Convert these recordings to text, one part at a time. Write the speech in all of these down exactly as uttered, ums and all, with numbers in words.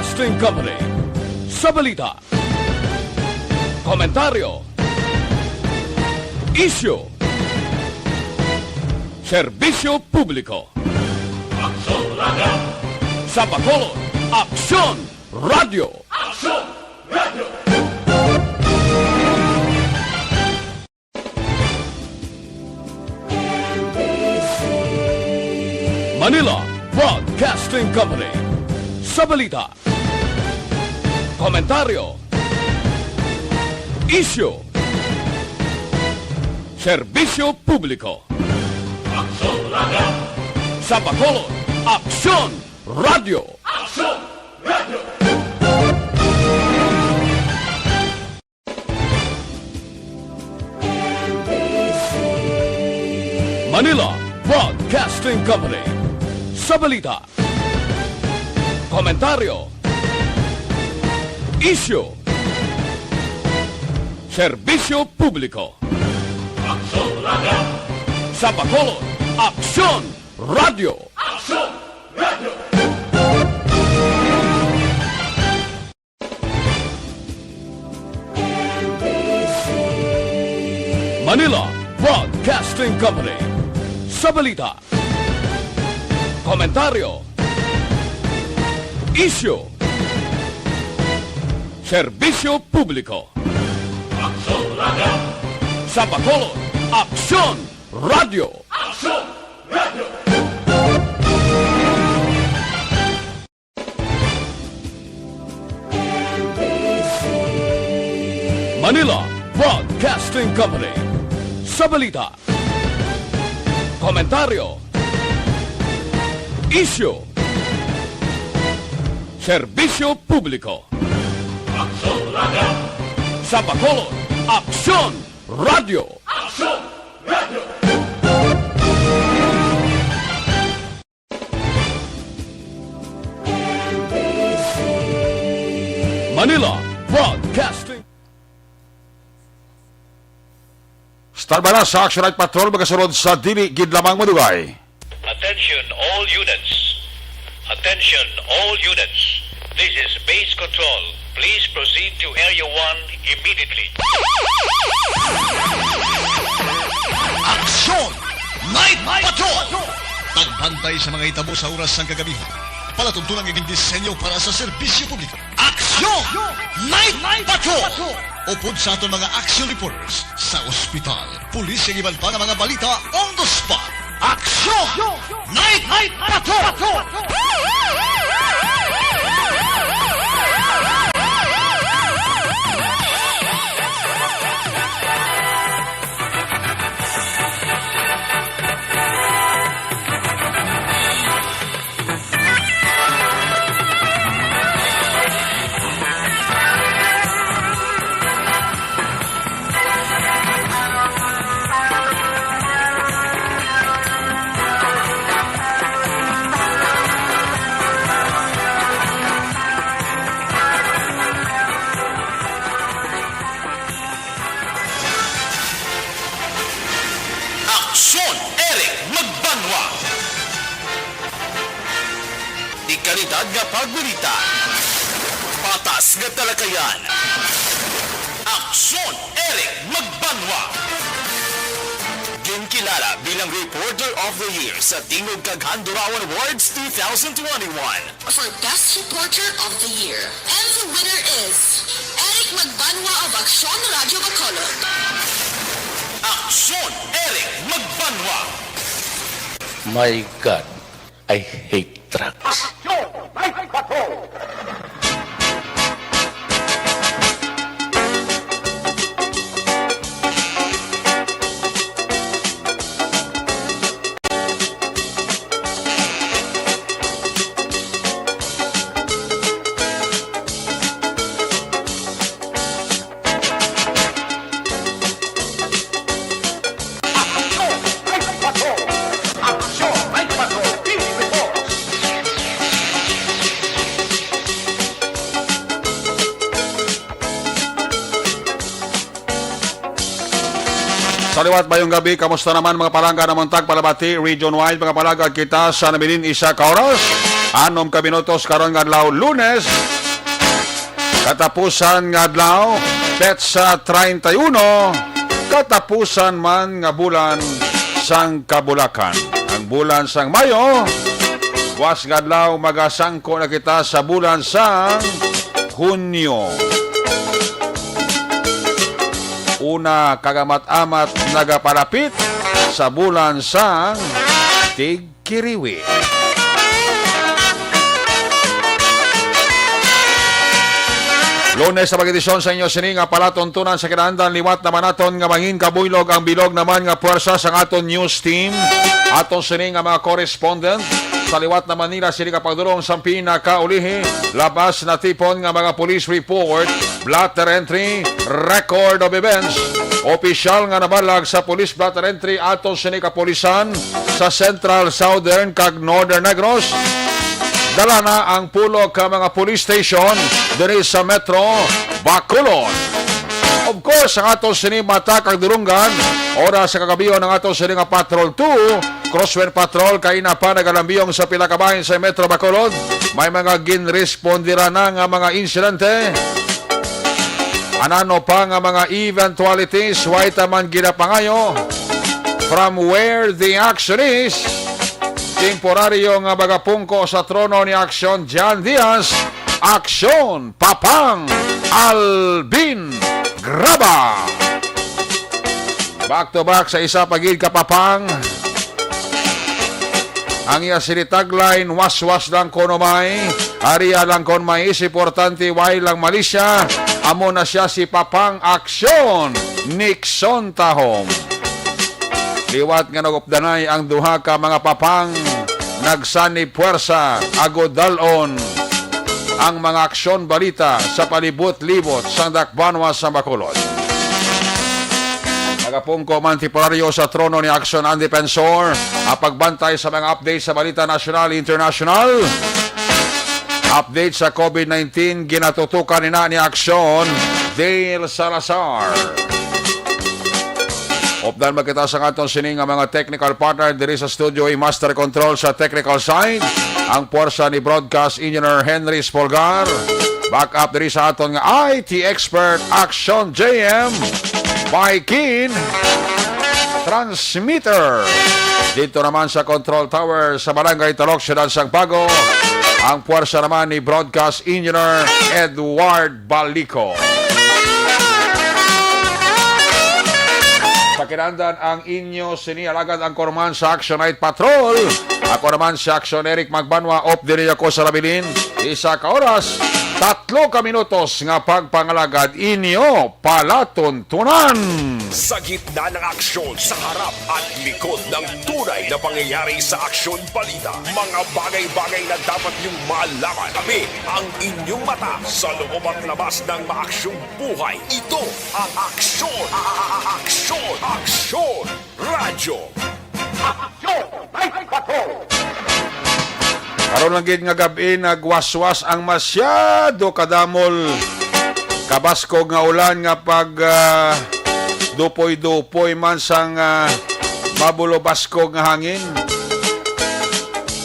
Broadcasting Company. Sa balita, komentaryo, isyu, serbisyo publiko. Aksyon Radio! Sa Bacolod, Aksyon Radio! Aksyon Radio! Manila Broadcasting Company. Sa balita, komentaryo, isyu, serbisyo publiko. Aksyon Radio! Sa Bacolod, Aksyon Radio! Aksyon Radio! Manila Broadcasting Company. Sa balita, komentaryo, isyu, serbisyo publiko. Aksyon Radio! Sa Bacolod, Aksyon Radio! Aksyon Radio! Manila Broadcasting Company. Sa balita, komentaryo, isyu, serbisyo publiko. Aksyon Radio! Sa Bacolod, Aksyon Radio! Aksyon Radio! Manila Broadcasting Company. Sa balita, komentaryo, isyu, serbisyo publiko. Aksyon Radio! Sa Bacolod, Aksyon Radio! Aksyon Radio! Manila Broadcasting. Star Bala sa Action Night Patrol, magasunod sa dili gid lamang madugay. Attention all units. Attention all units. This is Base Control. Please proceed to Area one immediately. Action Night Patrol! Pagbantay sa mga hitabo sa oras sang kagabihan. Palatuntunan nga gindisenyo para sa serbisyo publiko. Action Night Patrol! Upod sa aton mga action reporters sa ospital, pulis, kag iban pa nga mga balita on the spot. Action Night Patrol! Aksyon, Eric Magbanwa. Dekalidad nga pagbalita. Patas nga talakayan. Aksyon, Eric Magbanwa. Ginkilala bilang Reporter of the Year sa Tingog kag Handurawan Awards two thousand twenty-one. For Best Reporter of the Year. And the winner is Eric Magbanwa of Aksyon Radio Bacolod. Aksyon, Eric Magbanwa. My God, I hate drugs. Aksyon, Night Patrol! Sa liwat, mayong gabi. Kamusta naman, mga palangga, na muntag palabati, region-wide, mga palangga, kita sa nabilin isa ka oras. Anom ka minutos karon nga adlaw, Lunes. Katapusan nga adlaw, petsa treinta y uno, katapusan man nga bulan sang kabulakan. Ang bulan sang Mayo, buwas nga adlaw, magasangko na kita sa bulan sang Hunyo. Una kagamat-amat nagapalapit sa bulan sang Tig Kiriwi. Lunes sa pag-edisyon sa inyo sini nga palatuntunan sa kinaandan, liwat naman naton nga mangin kabuylog ang bilog naman nga puwersa sang aton news team. Aton sini nga mga correspondent sa liwat naman nila sini nga pagdulong sa pinakaulihi, labas natipon nga mga police report, blotter entry, record of events. Opisyal nga nabalag sa police blotter entry aton sini kapulisan sa Central, Southern, kag Northern Negros. Dala na ang pulo ka mga police station diri sa Metro Bacolod. Of course, ang aton sini mata kag dulonggan, oras sa kagabion ang aton sini nga Patrol two, Crosswind Patrol, kaina pa nagalambiyong sa pila ka bahin sa Metro Bacolod. May mga ginrespondiran na nga mga insidente. Anano pa nga mga eventualities, way ta man ginapangayo. From where the action is, temporaryo nga magapungko sa trono ni Aksyon Jan Diaz, Aksyon Papang Alvin Graba. Back to back sa isa pa gid ka Papang. Ang iya sini tagline, waswas lang kuno may, aria lang kon may, is importante, way lang malisya. Amo na siya si Papang Aksyon, Nixon Tahom. Liwat nga nagupdanay ang duha ka mga Papang, nagsanib puwersa, agod dal-on ang mga aksyon balita sa palibot-libot sang dakbanwa sa Bacolod. Nagapungko man temporaryo sa trono ni Aksyon ang Defensor ang pagbantay sa mga update sa balita nasyonal, internasyonal. Update sa COVID nineteen, ginatutukan ni na ni Aksyon Dale Salazar. Updan man kita sa aton sini nga mga technical partner diri sa studio, i-master control sa technical side, ang puwersa ni Broadcast Engineer Henry Spolgar. Back up diri sa aton nga I T expert, Action J M, Viking Transmitter. Dito naman sa control tower sa Barangay Talok, Siyudad sang Bago, ang puwersa naman ni Broadcast Engineer Edward Balico. Sa kinandan ang inyo sini alagad ang korman sa Action Night Patrol. Ako naman si Action Eric Magbanwa, up diri ako sa Labilin. Isa ka oras, tatlo ka minutos nga pagpangalagad inyo palatuntunan. Sa gitna ng aksyon, sa harap at likod ng tunay na pangyayari sa Aksyon Balita, mga bagay-bagay na dapat niyong malaman. Kami ang inyong mata sa loob at labas ng maaksyong buhay. Ito ang Aksyon, a-, a-, a-, Aksyon, Aksyon Radyo. Aksyon Night Patrol. Karon lang gid nga gab-i, nagwaswas ang masyado kadamol kabaskog nga ulan nga pag, ah, dupoy-dupoy man sang, ah, mabulo baskog nga hangin.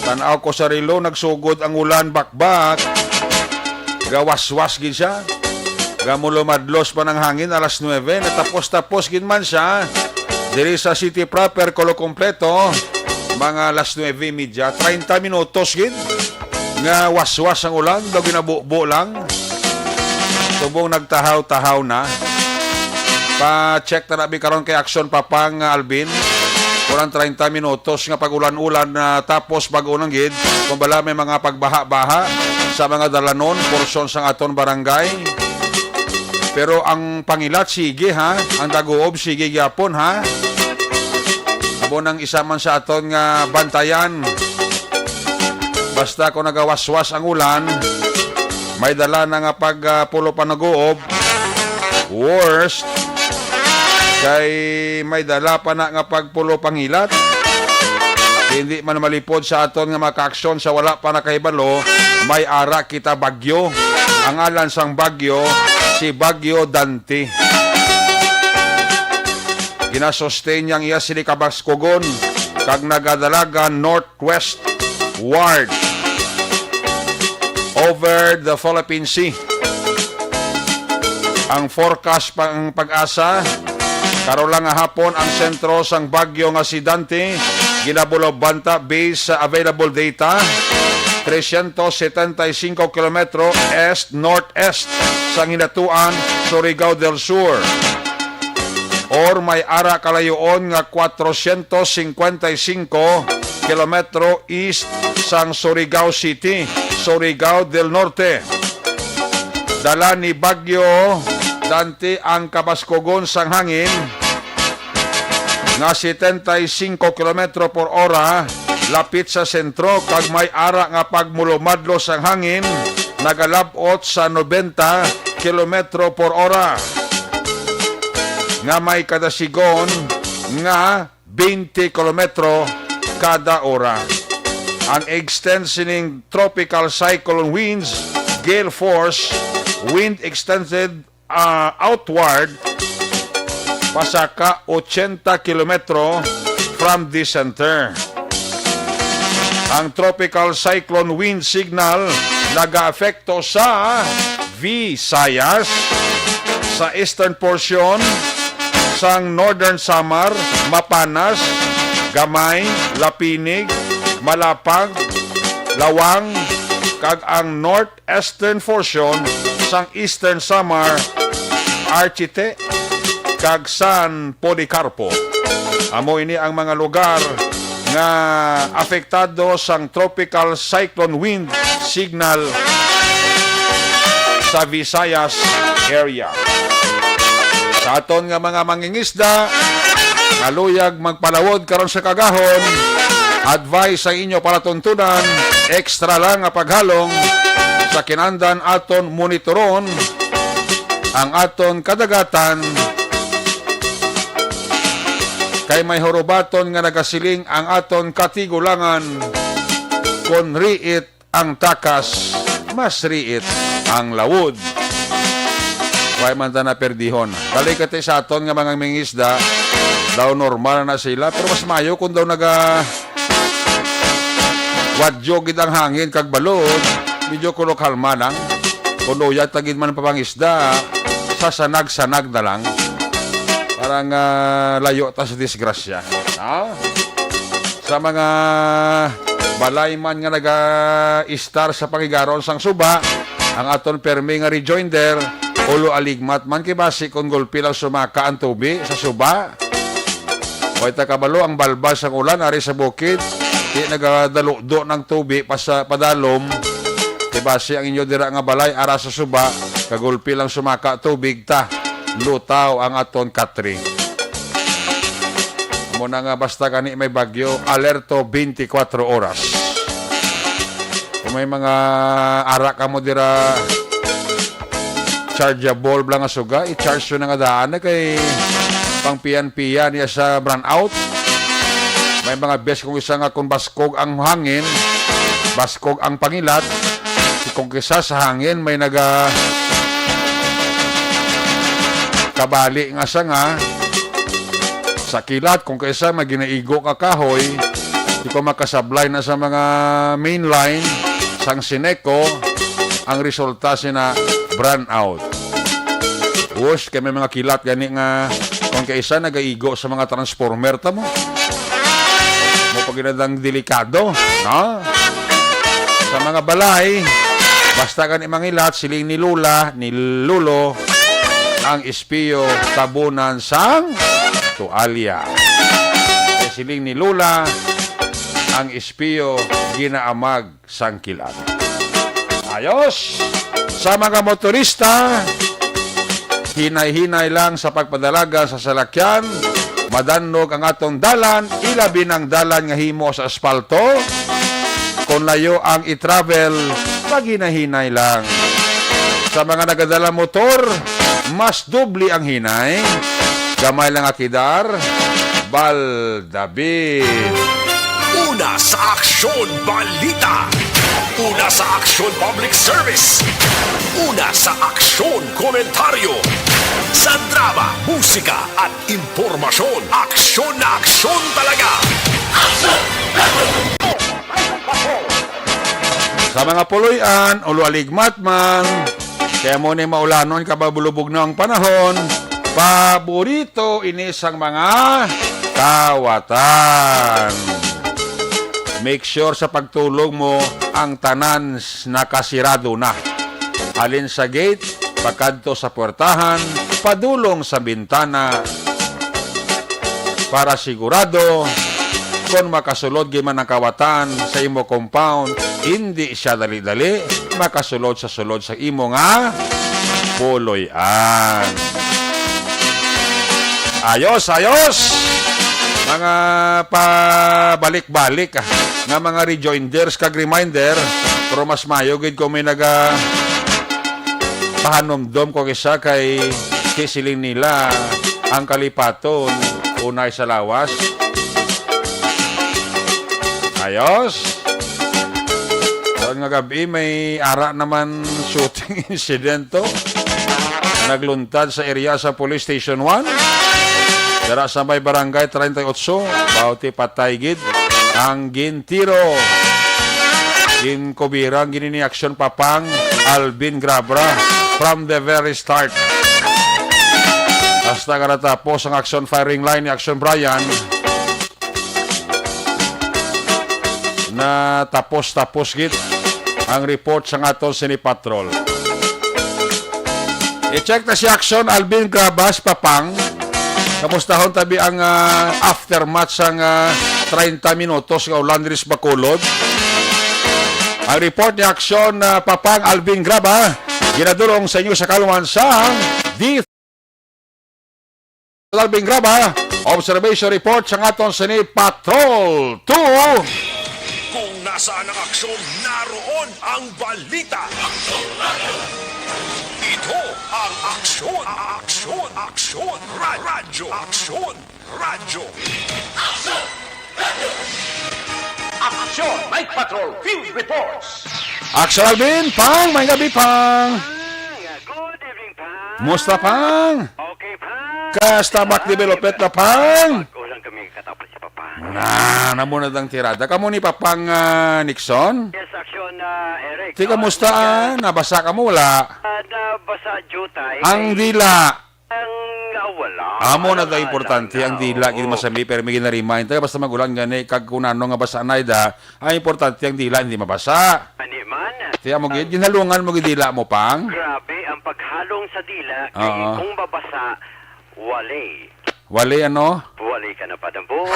Tan-aw ko sa relo, nagsugod ang ulan bakbak. Gawaswas gid siya. Gamulo madlos pa ng hangin alas nuebe. Natapos-tapos gid man siya. Diri sa city proper, Kolo Kompleto, mga alas nuebe y media, treinta minutos gid nga waswas ang ulan, daw ginabubo lang. Subong nagtahaw-tahaw na. Pa-check na nabi karon kay Aksyon Papang, ah, Alvin. Kulang treinta minutos nga pag-ulan-ulan na tapos bag-o lang gid. Kung bala may mga pagbaha-baha sa mga dalanon, porsyon sang aton barangay. Pero ang pangilat, sige, ha? Ang daguob, sige gyapon, ha? Amo nang isa man sa aton nga bantayan. Basta kung nagawaswas ang ulan, may dala na nga pag, ah, pulo pa naguob. Worst, kay may dala pa na nga pagpulo pangilat. Hindi man malipod sa aton nga makaaksyon sa wala pa nakahibalo, may ara kita bagyo. Ang alan sang bagyo, si Bagyo Dante. Ginasustain niya ang iya sini kabaskugon kag nagadalagan northwestward. over the Philippine Sea. Ang forecast pa ang PAGASA, karon lang nga hapon ang sentro sang bagyo nga si Dante, ginabulabanta based sa available data, trescientos setenta y cinco kilometro east-northeast sang hinatuan Surigao del Sur, or may ara kalayoon nga cuatrocientos cincuenta y cinco kilometro east sang Surigao City, Surigao del Norte. Dala ni Bagyo Dante ang kabaskugon sang hangin nga setenta y cinco kilometro por ora lapit sa sentro, kag may ara nga pagmulumadlo sang hangin nagalab-ot sa noventa kilometro por ora nga may kadasigon nga twenty kilometro kada ora. Ang extent sining tropical cyclone winds, gale force, wind extended, ah, outward pa sa ka ochenta kilometro from the center. Ang tropical cyclone wind signal nagaapekto sa Visayas, sa eastern portion sang Northern Samar, Mapanas, Gamay, Lapinig, Malapag, Lawang, kag ang northeastern portion sang Eastern Samar, Archite, kag San Policarpo. Amo ini ang mga lugar nga apektado sang tropical cyclone wind signal sa Visayas area. Sa aton nga mga mangingisda nga luyag magpalawod karon sa kagahon, advice sa inyo palatuntunan, extra lang nga paghalong sa kinandan aton monitoron ang aton kadagatan, kay may hurubaton nga nagasiling ang aton katigulangan, "Kon riit ang takas, mas riit ang lawod." Way man ta na perdihon. Kalikati sa aton nga mga mangingisda, daw normal na sila, pero mas mayo kung daw naga wadyo gid ang hangin kag balod, medyo kuno kalma lang. Kung luyag ta gid man pamangisda, sa sanag-sanag na lang. Para nga layo ta sa disgrasya. Ha? Sa mga balay man nga naga-istar sa pangigaron sang suba, ang aton permi nga rejoinder, ulo aligmat man kay basi kung gulpi lang sumaka ang tubi sa suba. Way ta kabalo, ang balbas sang ulan ari sa bukid, di nagadaludo ng tubi pa sa padalom. Di basi ang inyo dira nga balay ara sa suba, kagulpi lang sumaka tubig ta, lutaw ang aton katri. Amo na nga, basta gani may bagyo, alerto twenty-four oras. Kung may mga ara kamo dira, chargeable bala nga suga, i-charge yun nga daan na kay pangpiyan-piyan niya sa brownout. May mga bes kung isa nga kung baskog ang hangin, baskog ang pangilat, kung kisa sa hangin may naga kabali nga sanga, sa kilat, kung kaisa may ginaigo nga kahoy, di ko makasablay na sa mga main line sang Sineco, ang resulta sina brownout. Worst kay may mga kilat gani nga kung kaisa nagaigo sa mga transformer ta mo. Mo pa ginadang delikado, no? Sa mga balay, basta gani mangilat, siling ni Lola, ni Lolo, ang espiyo tabunan sang tualya. Kay siling ni Lola, ang espiyo ginaamag sang kilat. Ayos! Sa mga motorista, hinay-hinay lang sa pagpadalagan sa salakyan. Madannog ang atong dalan, ilabi ng dalan nga himo sa aspalto. Kung layo ang i-travel, maghinay-hinay lang. Sa mga nagadala motor, mas doble ang hinay. Gamay lang akidar, Baldavid. Una sa aksyon, balita. Una sa aksyon, public service. Una sa aksyon, komentaryo. Sa drama, musika, at impormasyon, aksyon na aksyon talaga. Aksyon! Aksyon! Aksyon! Aksyon! Sa mga puloy-an, ulo aligmat man, kaya mo ni maulanon, kababulubog na ang panahon, paborito ini sang mga kawatan. Make sure sa pagtulog mo, ang tanan s-, nakasirado na. Halin sa gate, pakadto sa puwertahan, padulong sa bintana, para sigurado, kon makasulod gid man ang kawatan sa imo compound, indi siya dali-dali makasulod sa sulod sa imo nga puloy-an. Ayos, ayos! Mga pabalik-balik, ah, nga mga rejoinders kag reminder, pero mas mayo gid kung may naga pahanumdom ko kisa kay kisiling nila ang kalipaton unay sa lawas. Ayos. Karon nga gabi may ara naman shooting incident to. Nagluntad sa area sa Police Station one. Dara sa may Barangay treinta y ocho, bauti patay gid ang gintiro. Ginkubiran gini ni Aksyon Papang Alvin Grabra from the very start. Hasta nga natapos ang action firing line ni Aksyon Brian, na tapos-tapos gid ang report sang aton sini patrol. I-check na si Aksyon Alvin Grabas Papang. Kamustahon tabi ang, ah, aftermath sang, ah, treinta minutos nga ulan diri sa Bacolod. Ang report ni Aksyon, ah, Papang Alvin Graba, ginadulong sa inyo sa kalwan sa D Alvin Graba, observation report sa aton sini Patrol two. Kung nasaan ang aksyon, naroon ang balita. Ito ang Aksyon, Aksyon, Aksyon, Ra-, Radyo, Aksyon, Radyo. Aksyon, Night Patrol Field Reports. Aksyon, Alvin, Pang, may gabi, Pang. Ah, good evening, Pang. Musta, Pang? Okay, Pang. Kasta Ah, mak development na, Pang? Bago lang kami katapos si Papa. Na, namo na dang tirada. Kamo ni Papang, ah, Nixon? Yes, Aksyon, ah, Eric. Ti, kamusta, ah? Nabasa ka mo, wala? Ah, nabasa, Jutay. Ang dila. Ang, ah, wala. Amo na Wala daw lang importante, ang daw. Dila, gid Oo. Masami, pero may ginaremind. Taga basta magulang gani, kag kung ano nga basa na ida, ang importante, ang dila, hindi mabasa. Ani man. Tiya mo, gid, Ang ginhalungan mo, gid, dila mo, Pang. Grabe ang paghalong sa dila, kay Oo. Kung mabasa, wali. Wali, ano? Wali ka na padabor.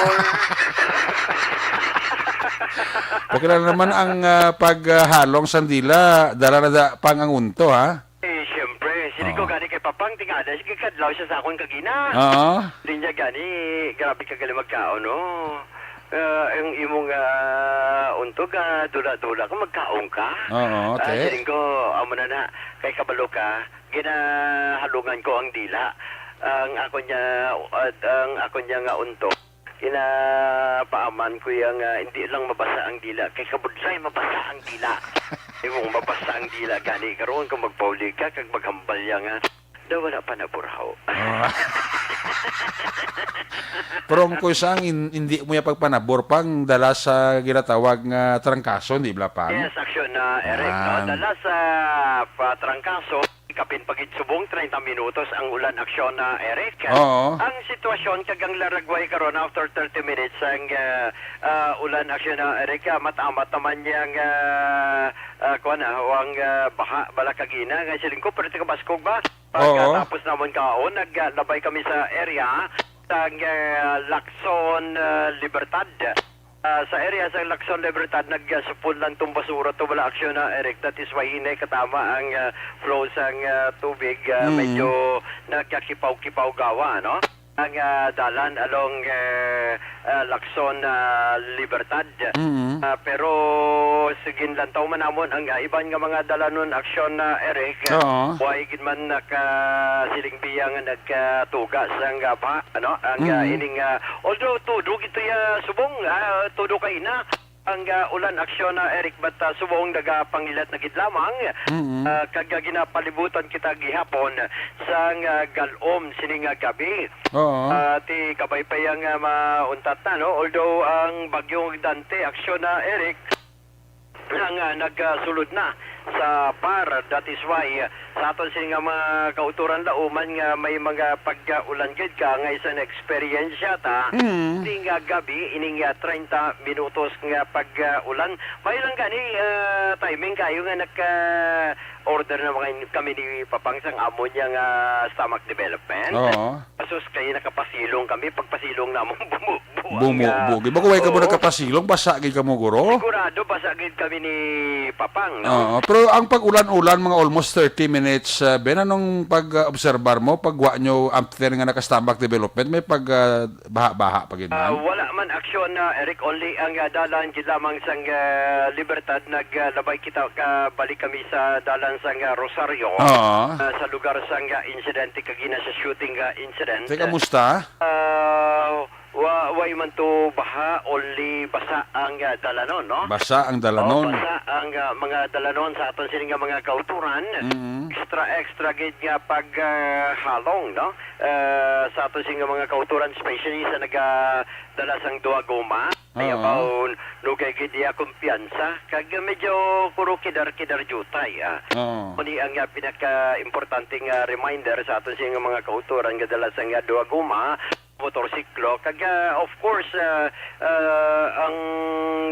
Okay lang naman ang, ah, paghalong sang dila, dala na da, Pang, ang unto, ha? Eh, siyempre, siling ko Oo. Gani kay Papang, tingala, sige, kadlaw siya sa akon kagina. Oo. Di niya gani, grabe ka gali magkaon, no? Ah, ang imong, ah, untog, ah, dula-dula ka, magkaon ka. Oo, Ah, te. Siling ko, amo na na, kay kabalo ka, ginahalungan ko ang dila. Ang ako niya, at ang ako niya nga untog. Ginapaaman ko iya nga hindi lang mabasa ang dila, kay kabudlay mabasa ang dila. Imong mabasa ang dila gani karon kung magpauli ka kag maghambal ya nga daw wala pa naburaw. Ah. Pero ang kusa ang in-, hindi mo ya pagpanabor pang dala sa ginatawag nga trangkaso, di ba, Pang? Yes, Aksyon, ah, Eric, no? Yan. Dala sa pa-, trangkaso, kapin pa gid subong treinta minutos ang ulan, Aksyon, ah, Eric. Oo. Ang sitwasyon kag ang laragway karon after thirty minutes ang, ah, ah, ulan, Aksyon, ah, Eric, ah, matamat naman yang, ah, ah, kuwan, ah, ang, ah, baha, bala kagina, nga siling ko, pero taga Baskog ba? Oo. Pagkatapos namon kaon, naglabay kami sa area sang, ah, Lacson, ah, Libertad. Ah, sa area sa Lacson, Libertad, nagsupon lang tong basura to, wala aksyon na, Eric. That is why hinay katama ang, ah, flow sang, ah, tubig, ah, Mm. medyo nagkakipaw-kipaw gawa, no? Ang, ah, dalan along, eh, ah, Lacson, ah, Libertad. Mm. Ah, pero sige, lantaw man namon ang, ah, iban nga mga dalanon aksyon na, Eric. Oo. Way gid man nakasiling biya nga nagkatuga sang, ah, baha, ano? Ang, ah, Mm. ining, ah, although tudo gito ya subong, ah, tudo kay na ang, ah, ulan aksyon na, Eric, but, ah, subong nagapangilat na gid lamang. Mm. Ah, kag, ah, ginapalibutan kita gihapon sang, ah, gal-om sini nga gabi. Oo. Ah, ti kabay pa yang, ah, mauntat na, no? Although ang Bagyong Dante aksyon na, Eric, nga, ah, nagasulod na sa par. That is why, ah, sa aton sini nga mga kautoran, lauman nga may mga pag-ulan gid ka nga isa na eksperyensya ta. Mm. Ini nga gabi, ining, ah, treinta minutos nga pag-ulan. May lang gani, ah, timing kayo nga nagka-order na mga in-, kami ni Papang sang amo niya nga stomach development. Oo. Asus, kay nakapasilong kami, pagpasilong namon bumubo ang, Bumubo ah, gid. Bako way ka mo oo. Nagkapasilong, basa gid ka mo, guro? Sigurado, basa gid kami ni Papang, no? Oo, pero ang pag-ulan-ulan, mga almost thirty minutes, ah, Ben, anong pag-obserbar mo? Pag wa nyo, after nga naka-stomach development, may pag, ah, baha-baha pa gid Ah, man? Wala man aksyon na, Eric, only ang, ah, dalan gid lamang sang, ah, Libertad, naglabay kita, ka balik kami sa dalan sang, ah, Rosario, Oo. Ah, sa lugar sang, ah, insidente kagina sa shooting, ah, incident. Te, kamusta? Ah, wa-, way man to baha, only basa ang, ah, dalanon, no? Basa ang dalanon. Oh, basa ang, ah, mga dalanon sa aton sini nga mga kauturan. Mm. Extra, extra gid nga pag, ah, halong, no? Ah, sa aton sini nga mga kauturan, especially sa nagadala sang duha goma. Ay, Oo. Abaw, nugay gid iya kumpiyansa. Kag medyo kuro kidar-kidar jutay, ah. Oo. Muni ang, ah, pinaka-importante nga reminder sa aton sini nga mga kauturan nga dala sang, ah, duha goma, motorsiklo. Kag, ah, of course, ah, ah, ang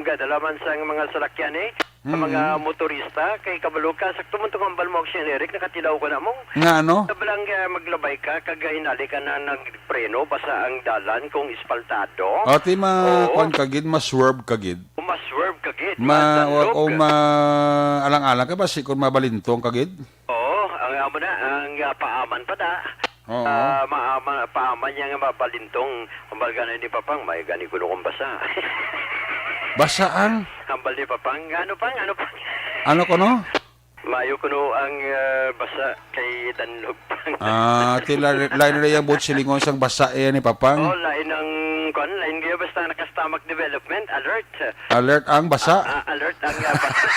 gadala man sang mga salakyan, eh, ang mga Mm. motorista, kay kabalo ka, sakto man tong hambal mo, Action Eric, nakatilaw ko na mo. Nga ano? Sa balang, ah, maglabay ka, kag hinali ka na nagpreno, basa ang dalan kung espaltado. O, ti ma-, Oo. Kuwan ka gid, ma-swerve ka gid. Kung ma-swerve ka gid, Ma-, madanlog. O ma-, alang-alang ka ba, si kung mabalintong ka gid? Oo, ang amo na, ang, ah, paaman pa da. Oo. Ah, maama-, paaman niya nga mabalintong. Hambal gani ni Papang, may gani kuno kong basa. Basa ang? Hambal ni Papang, ano, Pang, ano, Pang? Ano kuno? Mayo kuno ang, ah, basa kay danlog, Pang. Ah, ti la-, lain na yang buot silingon sang basa, eh, ni Papang. Oh, lain ang, kwan, lain kaya basta naka-stomach development, alert. Alert ang basa. Ah, ah, alert ang, ah, basa.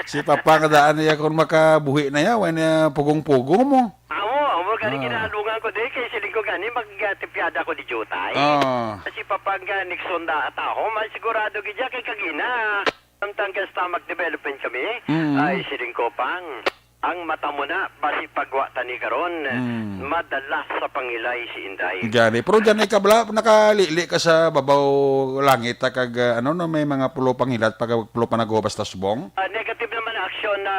Si Papa, kadaan niya kung makabuhi na ya, wa niya pugong-pugong mo. Amo, amo, gani Ah. Ginaalungan ko di, kay siling ko gani, magtipyada ko di jutay. Ah. Si Papa nga Nixon da ataho, mas sigurado gid ya kay kagina. Samtang ka stomach development kami, Mm. ay siling ko, Pang, ang mata mo na, basi pagwa tani karon, Mm. madala sa pangilay si Inday. Gani. Pero dyan ay kabla, nakalili ka sa babaw langit, ha, kag, ah, ano, no, may mga pulo pangilat, pag pulo pa nagubas ta subong? Ah, negative naman ang aksyon na,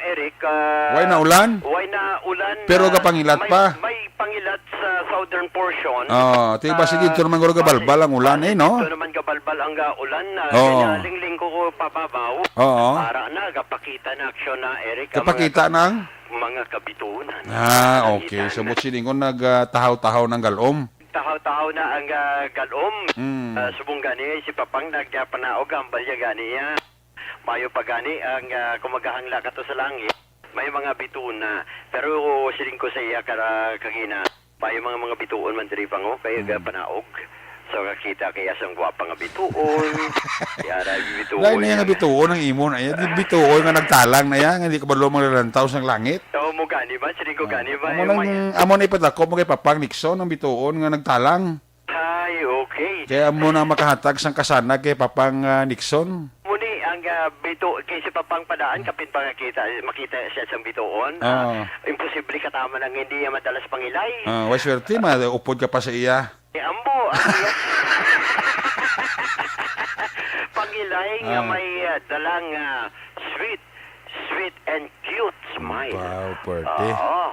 Eric. Ah, Way na ulan? Way na ulan, Pero ah, kapangilat may, pa? May pangilat sa southern portion. Oh, ti basi Ah, dito naman guro gabalbal ang ulan, eh, no? Dito naman gabalbal ang, ah, ulan, ah, Oo. Kaya lingling ko, ko pababaw. Oo. Para na, gapakita na aksyon na, Eric, ang Gapakita mga ka-, ng? Mga kabitunan. Ah, Nakita okay. So, na. Buot silingon nag, ah, tahaw-tahaw ng galom. Tahaw-tahaw na ang, ah, galom. Mm. Ah, subong gani, si Papang nagpanaog ang balya gani, ah. Mayo pa gani ang, ah, kung maghahangla ka to sa langit, may mga bituon na. Pero siling ko sa iya kara-, kagina, may mga, mga bituon man diri, Pang, oh, kay Hmm. panaog. So, kakita kaya sang gwapa nga bituon. Yara, bituon Lain na yan nga nga bituon ang imo na yan. Di bituon nga nagtalang na yan, nga di ka ba lumang lalantaw sang langit? Oo, mo gani ba? Siling ko Ah, gani ba? amo Yung nang, may amo na ipadako mo kay Papang Nixon, ang bituon nga nagtalang. Ay, okay. Kaya mo na makahatag sang kasanag kay Papang, ah, Nixon. Muni ang, ah, bito-, kay si Papang padaan, kapin pa nga kita, makita siya sa bituon. Ah, Ah. Imposible ka tama nang hindi niya madalas pangilay. Ah, way swerte, maupod ka pa sa iya. Eh, ambo, ang iya. Pangilay nga Ah. may, ah, dalang, ah, sweet, sweet and cute smile. Wow, pwerte. Oo.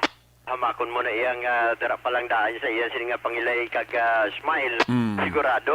Hamakon mo na iyang, ah, dara pa lang daan sa iya sini nga pangilay kag, ah, smile. Mm. Sigurado,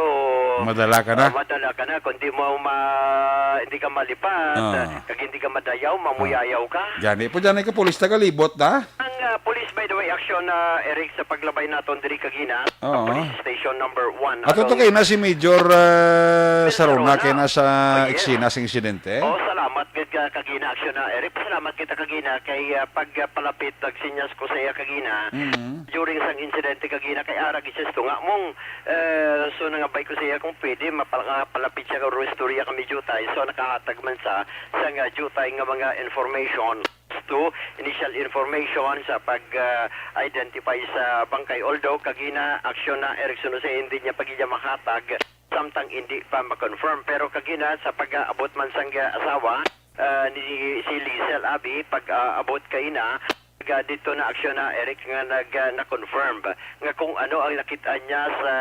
Madala ka na? ah, madala ka na. Kung di mo ma-, hindi ka malipat, Ah. ah, kag hindi ka madayaw, mamuyayaw ka. Gani po, dyan ay kapulis tagalibot na? Ang, ah, pulis, by the way, aksyon na, Eric, sa paglabay naton diri kagina, Oo. Police Station number one, Ato to along kay na si Major, ah, Sarona, Sarona. Kay na sa Oh, yes. eksena sa insidente. Oh, salamat gid ka kagina, aksyon na, Eric. Salamat kita kagina kay, ah, pagpalapit, nagsinyas ko sa iya kagina. Mm. During sang insidente kagina, kay ara gid siya sa tunga mong, eh, so nangabay ko sa iya kung pwede, mapala-, palapit siya, kay istorya kami jutay. So, nakahatag man sa, sa nga jutay nga mga information. To initial information sa pag, ah, identify sa bangkay. Although, kagina, aksyon na, Erickson Jose, hindi niya pa gid niya mahatag. samtang hindi pa ma-confirm. Pero kagina sa pag-aabot man sang, ah, asawa, ah, ni si Lizel Abi, pag-aabot kay na, ga dito na aksyon na Eric nga nag, ah, na-confirm nga kung ano ang nakita niya sa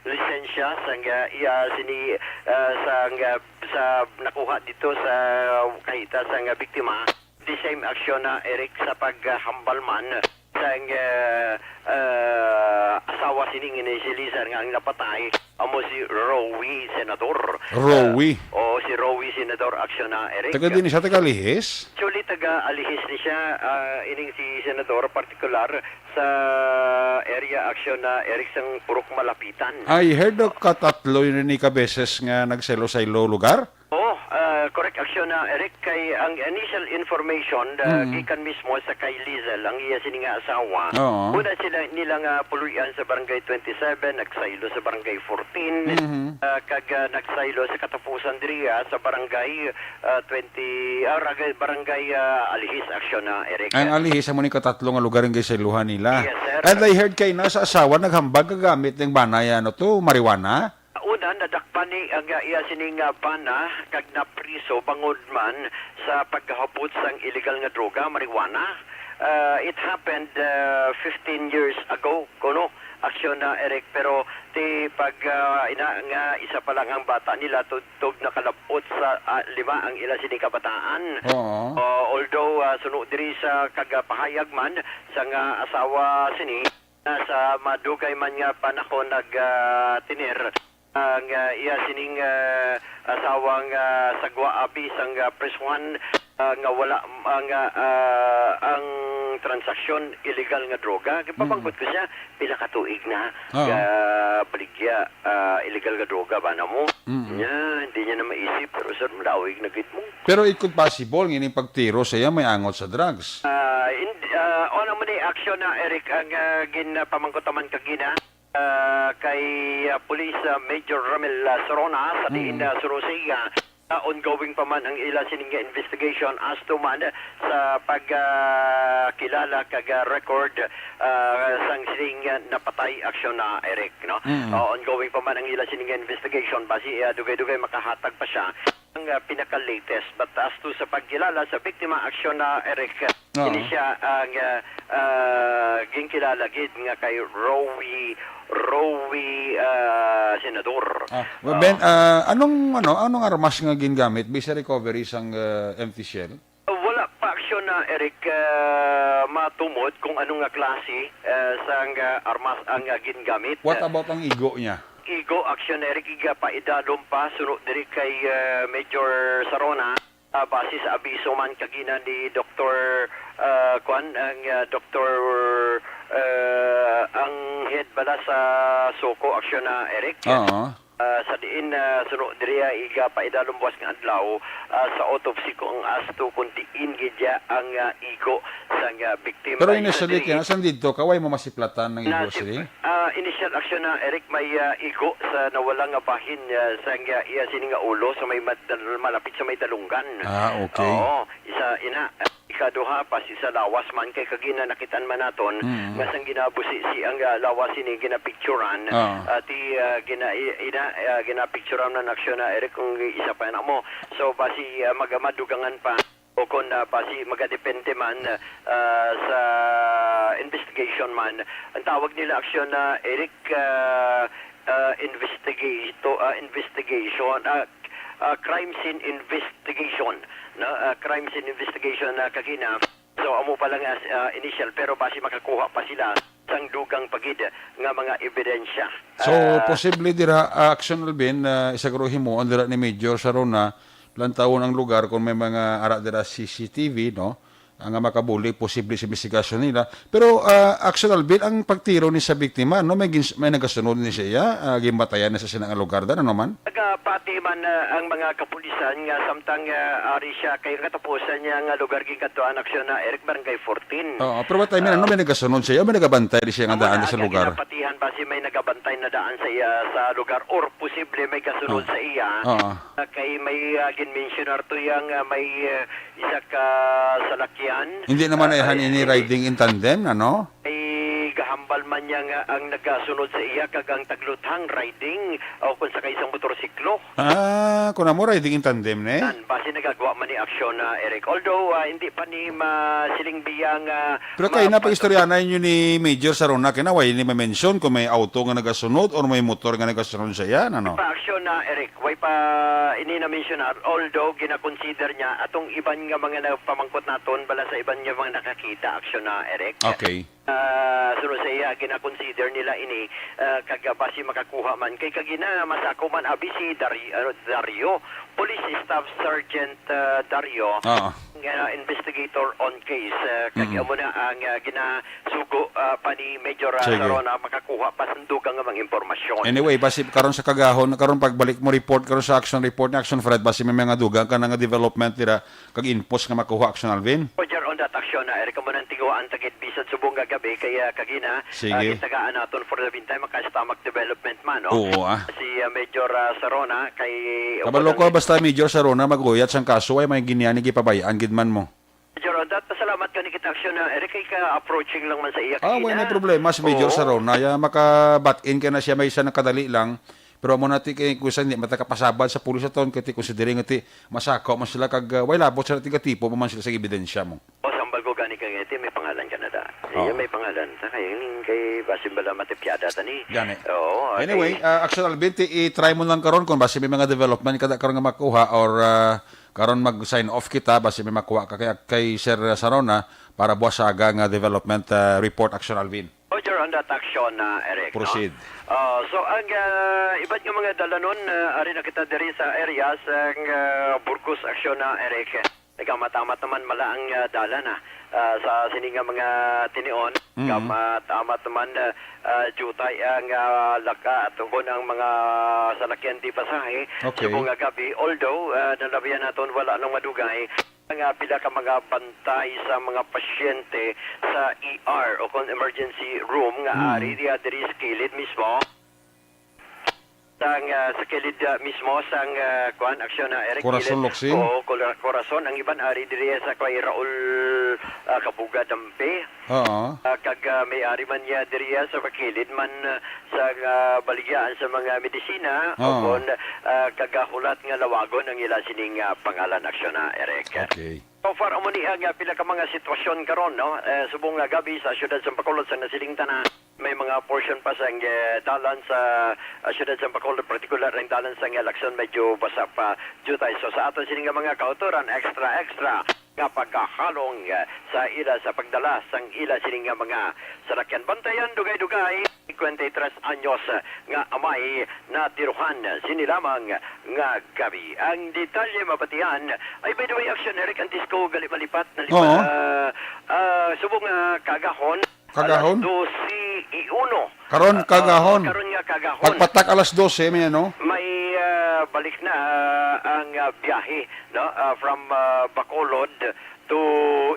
lisensya sang, ah, iya sini, ah, sang, ah, sa nakuha dito sa kahita sang, ah, biktima. The same aksyon na Eric sa paghambal man sang, ah, ah, asawa sini nga ni si Lizel nga ang napatay amo si Rowie Senador. Rowie. Ah, oo, si Rowie Senador aksyon na Eric. Taga din siya, taga Lihis? Actually, taga Alihis ni siya, ah, ining si Senador, partikular sa area aksyon na Eric sang Purok Malapitan. I heard of katatlo yun ni kabeses nga nagsaylo-saylo lugar? Oo, ah, correct aksyon na Eric, kay ang initial information, ah, Mm. gikan mismo sa kay Lizel, ang iya sini nga asawa. Oo. Una sila, nila nga puluyan sa Barangay twenty-seven, nagsaylo sa Barangay fourteen, Mhm. ah, kag, ah, nagsaylo sa katapusan diriya sa Barangay, ah, twenty, ah, Barangay, Barangay, ah, Alihis aksyon na Eric. Ang Alihis, amo ni katatlo nga lugar ang gisayluhan nila. Yes, sir. And I heard kay na sa asawa naghambag ka gamit ning bana ya, ano to, marijuana? Una, nadakpan ni ang, ah, iya sining, ah, bana kag napriso bangod man sa pagkahabot sang illegal nga droga, marijuana. Ah, it happened, ah, fifteen years ago, kuno, aksyon na Eric, pero ti pag, ah, ina nga isa pa lang ang bata nila, tugtog nakalab-ot sa, ah, lima ang ila sini kabataan. Oo. Ah, although, ah, suno diri sa kagapahayag man sa nga asawa sini, ah, sa madugay man nga panahon nag, ah, tener ang, ah, iya sining, ah, asawang, ah, sagwa abi sang, ah, prisuhan, ah, nga wala ang, ah, ah, ang transaksyon illegal nga droga. Gipamangkot Mm. ko siya, pila ka tuig na Oo. nga baligya, ah, illegal nga droga ba na mo? Mm. Nya, hindi niya na maisip, pero sir, malawig na gid mo. Pero it could possible nga ining pagtiro sa iya may angot sa drugs. Ah, hindi, ah, ano man ni aksyon na Eric ang, ah, ginpamangkot naman kagina, ah, kay, ah, Police, ah, Major Ramil, ah, Sorona sa diin, Mm. ah, Sorosea. Ah, ongoing pa man ang ila sining nga investigation as to man sa pag, ah, kilala kag, ah, record, ah, sang sining, ah, napatay aksyon na Eric, no? Mm. Ah, ongoing pa man ang ila sining nga investigation basi, ah, dugay-dugay makahatag pa siya ang, ah, pinaka-latest. But as to sa pagkilala sa biktima, aksyon na Eric, ah, Oo. ini siya ang, ah, ah, ginkilala gid nga kay Rowie, Rowie, ah, Senador. Ah, well, Ah. Ben, ah, anong, ano, anong armas nga gingamit? Base sa recovery sang, ah, empty shell? Wala pa aksyon na, Eric, ah, matumod kung ano nga klase, ah, sang, ah, armas ang, ah, gingamit. What about ang igo niya? Igo aksyon, Eric, iga pa idalom pa, suno diri kay, ah, Major Sarona. Ah, base sa abiso man kagina ni Doktor, ah, kuan, ang, ah, Doktor, ah, ang head bala sa Soko aksyon na, Eric. Oo. Ah, sa diin, ah, suno diri, ah, iga pa idalom buwas nga adlaw, ah, sa autopsy kung as to kung diin gid ya ang, ah, igo sang, ah, biktima. Pero initially, diri, kaya saan dito ka? Way mo masiplatan ng igo, si, sir? Ah, initial action na, Eric, may, ah, igo sa nawala nga bahin, ah, sang, ah, iya sini nga ulo sa may mad-, malapit sa may dalunggan. Ah, okay. Oo, isa ina. Ikaduha pa, si sa lawas man kay kagina nakitaan man naton Mm. nga sang ginabusi si ang, ah, lawas sini ginapicturan. Ah. Ah, ti, ah, gina-, i-, ina, ah, ginapicturan na aksyon na, Eric, kung isa pa na mo. So, basi, ah, mag-, madugangan pa o kung, ah, basi magadepende man, ah, sa investigation man. Ang tawag nila aksyon na, Eric, ah, ah, investigato-, ah, investigation, ah, ah, crime scene investigation, no? Ah, crime scene investigation na kagina. So, amo pa lang as, ah, initial, pero basi makakuha pa sila sang dugang pa gid nga mga ebidensya. So, ah, posible dira, ah, aksyon, Alvin, ah, isagro himuon dira ni Major Sarona, lantawon ang lugar kung may mga ara dira C C T V, no? Ang nga makabuli, posible sa investigasyon nila. Pero, ah, aksyon, Alvin, ang pagtiro ni sa biktima, no? May gins-, may nagasunod ni siya, ah, gimatayan na sa sina nga lugar, da, ano man? Nagapati man, ah, ang mga kapulisan nga samtang, ah, ari siya kay ang katapusan niya nga lugar ginkadtuan aksyon na Eric Barangay fourteen. Oo, pero what I mean, ano, may nagasunod siya? May nagabantay di siya nga daan sa lugar? Wala, ginapatihan ba si may nagabantay na daan sa iya sa lugar or posible may gasunod sa iya? Oo. Ah, kay may, ah, ginmensionar to yang, ah, may, ah, isa ka salakyan. Hindi naman, ah, eh, han, ini riding in tandem, ano? Ay gaham Palman niya nga ang nagasunod sa iya kag ang tagluthang riding o kung sa kaisang motorsiklo. Ah, kung amo, riding in tandem, ne? Nan, basi nagagwa man ni aksyon na, Eric. Although, ah, hindi pa ni masiling biya nga Pero ma- kay na pag-istoryahan ninyo ni Major Sarona, kay na way ni ma-mention kung may auto nga nagasunod or may motor nga nagasunod sa iya, ano? Pa aksyon na, Eric. Way pa ini na-mention, ah, although gina-consider niya atong iban nga mga nagpamangkot naton bala sa iban nga mga nakakita aksyon na, Eric. Okay. Ah, sunod sa iya, gina-consider nila ini, ah, kag, ah, basi makakuha man. Kay kagina, masako man abi si Dari-, ano, Dario, Police Staff Sergeant, ah, Dario, Oo. nga investigator on case. Ah, kag Mm. amo na ang, ah, ginasugo, ah, pa ni Major, ah, Sige. Sarona, makakuha pa sang dugang nga mga impormasyon. Anyway, basi karon sa kagahon, karon pagbalik mo report, karon sa action report ni Action Fred, basi may mga dugang ka na nga development dira, kag infos nga makuha, Action Alvin? Roger, on that action, ah, Eric, amo nang tinguhaan ta gid bisan subong nga gabi, kay kagina, Sige. ah, gintagaan naton for the meantime, maka-stomach development man, no? Oo, ah. Si, ah, Major, ah, Sarona, kay Kabalo ko, basta Major Sarona, maguyat sang kaso, ay may giniani, gipabayaan gid man mo. Major, on that, salamat ka ni kita action, ah, Eric, kay ka-approaching lang man sa iya Ah, kagina. Wala na problema si Major Oo. Sarona. Ya, makabatin ka na siya, may isa na kadali lang. Pero amo na ti kay kusa, hindi matagapasabad sa pulis aton, kay ti considering nga ti masako man sila kag, ah, way labot sila, tigatipo pa man sila sa ebidensya mo. O, sambal ko gani ka nga, ti may pangalan ka na da. Oo. Iya, may pangalan. Sa kay, kay basin bala matipyada ta ni. Gani. Oo, ah, Anyway, kay ah, Action Alvin, ti i-try mo lang karon kung basi may mga development kada karon nga makuha or, ah, karon mag-sign off kita, basi may makuha ka kay, kay Sir Sarona para buwasaga nga development, ah, report, Action Alvin. Roger, on that action, ah, Eric, no? Proceed. Ah, so, ang, ah, iban nga mga dalanon, ah, ari na kita diri sa area sang, ah, Burgos aksyon na, Eric. Nagamamat-amat naman mala ang, ah, dalan, ah, ah, sa sini nga mga tinion. Mm. Nagamamat-amat naman, ah, ah, jutay ang, ah, laka at ukon ang mga salakyan di pasahe. Okay. Subong nga gabi, although, ah, nalabihan naton wala nang madugay, nga pila ka mga bantay sa mga pasyente sa E R o kon emergency room nga Mm. ari diha diri sa kilid mismo. Sang, ah, sa kilid, ah, mismo sang, ah, kuan, aksyon na, Eric, Corazon kilid. Loksing? Oo, Cora-, Corazon. Ang iban ari diri sa kay Raul, ah, Kabuga Dampe. Oo. Ah, kag, ah, may ari man niya diri, ah, sa pakilid man, ah, sa, ah, baligyaan sa mga medisina, Oo. o kon, ah, kagahulat nga lawagon ang ila sining, ah, pangalan, aksyon na, Eric. Okay. So far, amo ni ang, ah, pila ka mga sitwasyon karon, no? Eh, subong nga gabi sa siyudad sa Bacolod, sa nasiling tanan, may mga portion pa sang, eh, dalan sa, ah, siyudad sa Bacolod, partikular ang dalan sa Lacson, medyo basa pa jutay. So sa aton sini nga mga kautoran, extra, extra nga pagkahalong, eh, sa ila sa pagdala sang ila sini nga mga salakyan. Bantayan, dugay-dugay, cincuenta y tres anyos, eh, nga amay natiruhan sini lamang nga gabi. Ang detalye mabatian ay, by the way, aksyon, Eric, antes ko gali malipat, nalipat, Oo. ah, ah, subong nga kagahon, Kagahon? alas dose y uno. Karon, Ah, kagahon. ah, karon nga kagahon. Pagpatak alas dose, may ano? May, ah, balik na, ah, ang, ah, biyahe, no? Ah, from, ah, Bacolod to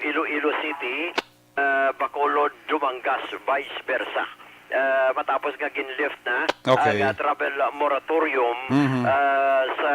Iloilo City, ah, Bacolod, Dumangas, vice versa. Ah, matapos nga gin-lift na Okay. ang, ah, travel moratorium, Mhm. ah, sa,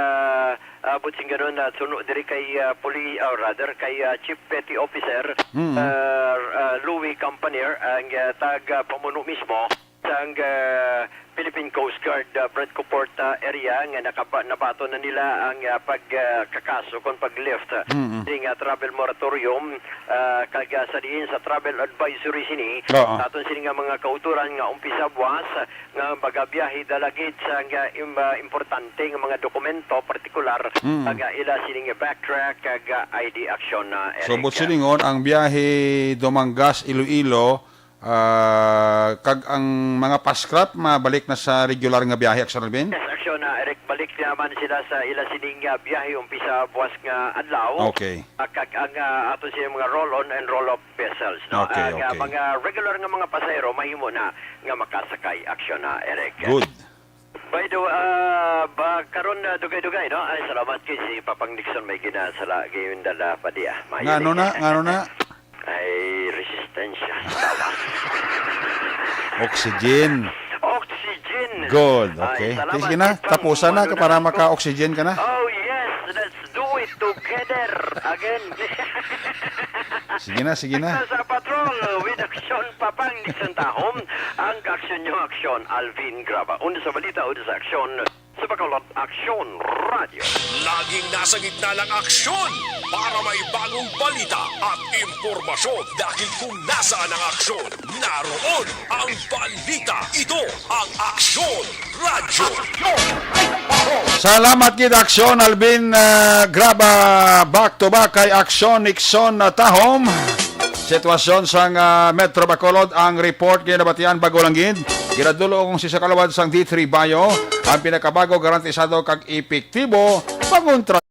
ah, butsing ganun, ah, suno diri kay, ah, puli-, ah, rather, kay, ah, Chief Petty Officer, Mhm. ah, ah, Louis Campanier, ang, ah, tag, ah, pamuno mismo sang, ah, Philippine Coast Guard, ah, Brent Comporta area nga nakaba-, nabaton na nila ang, ah, pag, ah, kakas o kon pag-lift, ah, Mm-mm. sini nga travel moratorium, ah, kag, ah, sa diin sa travel advisory sini, Oo. sa aton sini nga mga kautoran nga umpisa buwas, ah, nga magabiyahe dala gid sa nga im-, ah, importante nga mga dokumento, partikular, Mm. ang, ah, ila sini nga backtrack kag, ah, I D action, ah, So, Eric. Buot silingon, ang biyahe Dumangas, Iloilo, Ah, kag ang mga paskrap mabalik na sa regular nga biyahe, Aksyon Alvin? Yes, aksyon na, Eric. Balik naman sila sa ila sining, ah, biyahe umpisa buwas nga adlaw. Okay. Ah, kag ang, ah, ato siya mga roll-on and roll-off vessels, no? Okay, Ah, nga okay. mga regular nga mga pasahero mahimo na nga makasakay, aksyon na, Eric. Good. By the way, ah, ba, karon na dugay-dugay, no? Ay, salamat kay si Papang Nixon may ginasala, gindala pa diya. Maayo Ngano ni. na? Ngano na? Ay, resistensya sa tawa. Oxygen. Oxygen. Good. Ay, okay. Salamat, sige na, Pang. Tapusan na Ano para na to? Maka-oxygen ka na. Oh, yes. Let's do it together again. Sige na, sige na. Sa patro- All with Aksyon, Papang Nixon Tahom, ang kaaksyon nyo, Aksyon, Alvin Graba. Uno sa balita, uno sa aksyon, sa Bacolod, Aksyon Radio. Laging nasa gitna ng aksyon para may bagong balita at impormasyon. Dahil kung nasaan ang aksyon, naroon ang balita. Ito ang Aksyon Radyo. Salamat gid, Aksyon Alvin, ah, Graba, back to back kay Aksyon Nixon, ah, Tahom. Sitwasyon sang, ah, Metro Bacolod, ang report nga nabatian bago lang gid. Ginadul-ong sisa ka lawad sang D three Bio, ang pinakabago, garantisado kag epektibo pangontra.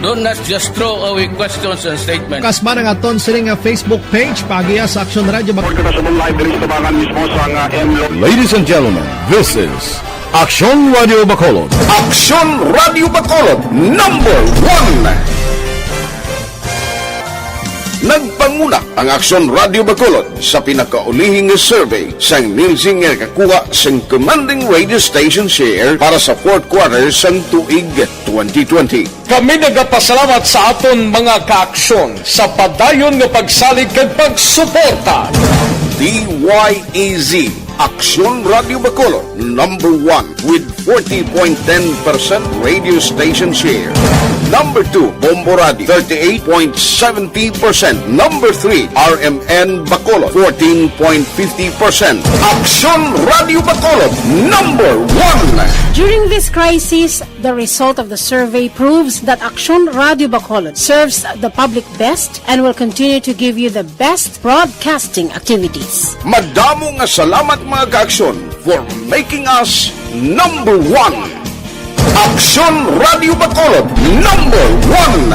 Don't not just throw away questions and statements. Kasman ang aton sini nga Facebook page, paagiha sa Aksyon Radyo Bac- Report ko na sa live diri sa tubangan mismo sa nga M Lo- Ladies and gentlemen, this is Aksyon Radyo Bacolod. Aksyon Radyo Bacolod, number one. Nagpanguna ang Aksyon Radyo Bacolod sa pinakaulihing nga survey sang Nielsen nga nakakuha sang commanding radio station share para sa fourth quarter sang tuig twenty twenty. Kami nagapasalamat sa aton mga kaaksyon sa padayon nga pagsalig kag pagsuporta. D Y E Z, Aksyon Radyo Bacolod, number one with forty point ten percent radio station share. Number two, Bombo Radio, thirty-eight point seventy percent. Number three, R M N Bacolod, fourteen point fifty percent. Aksyon Radyo Bacolod, number one. During this crisis, the result of the survey proves that Aksyon Radyo Bacolod serves the public best and will continue to give you the best broadcasting activities. Madamo nga salamat, mga kaaksyon, for making us number one. Aksyon Radyo Bacolod, number one.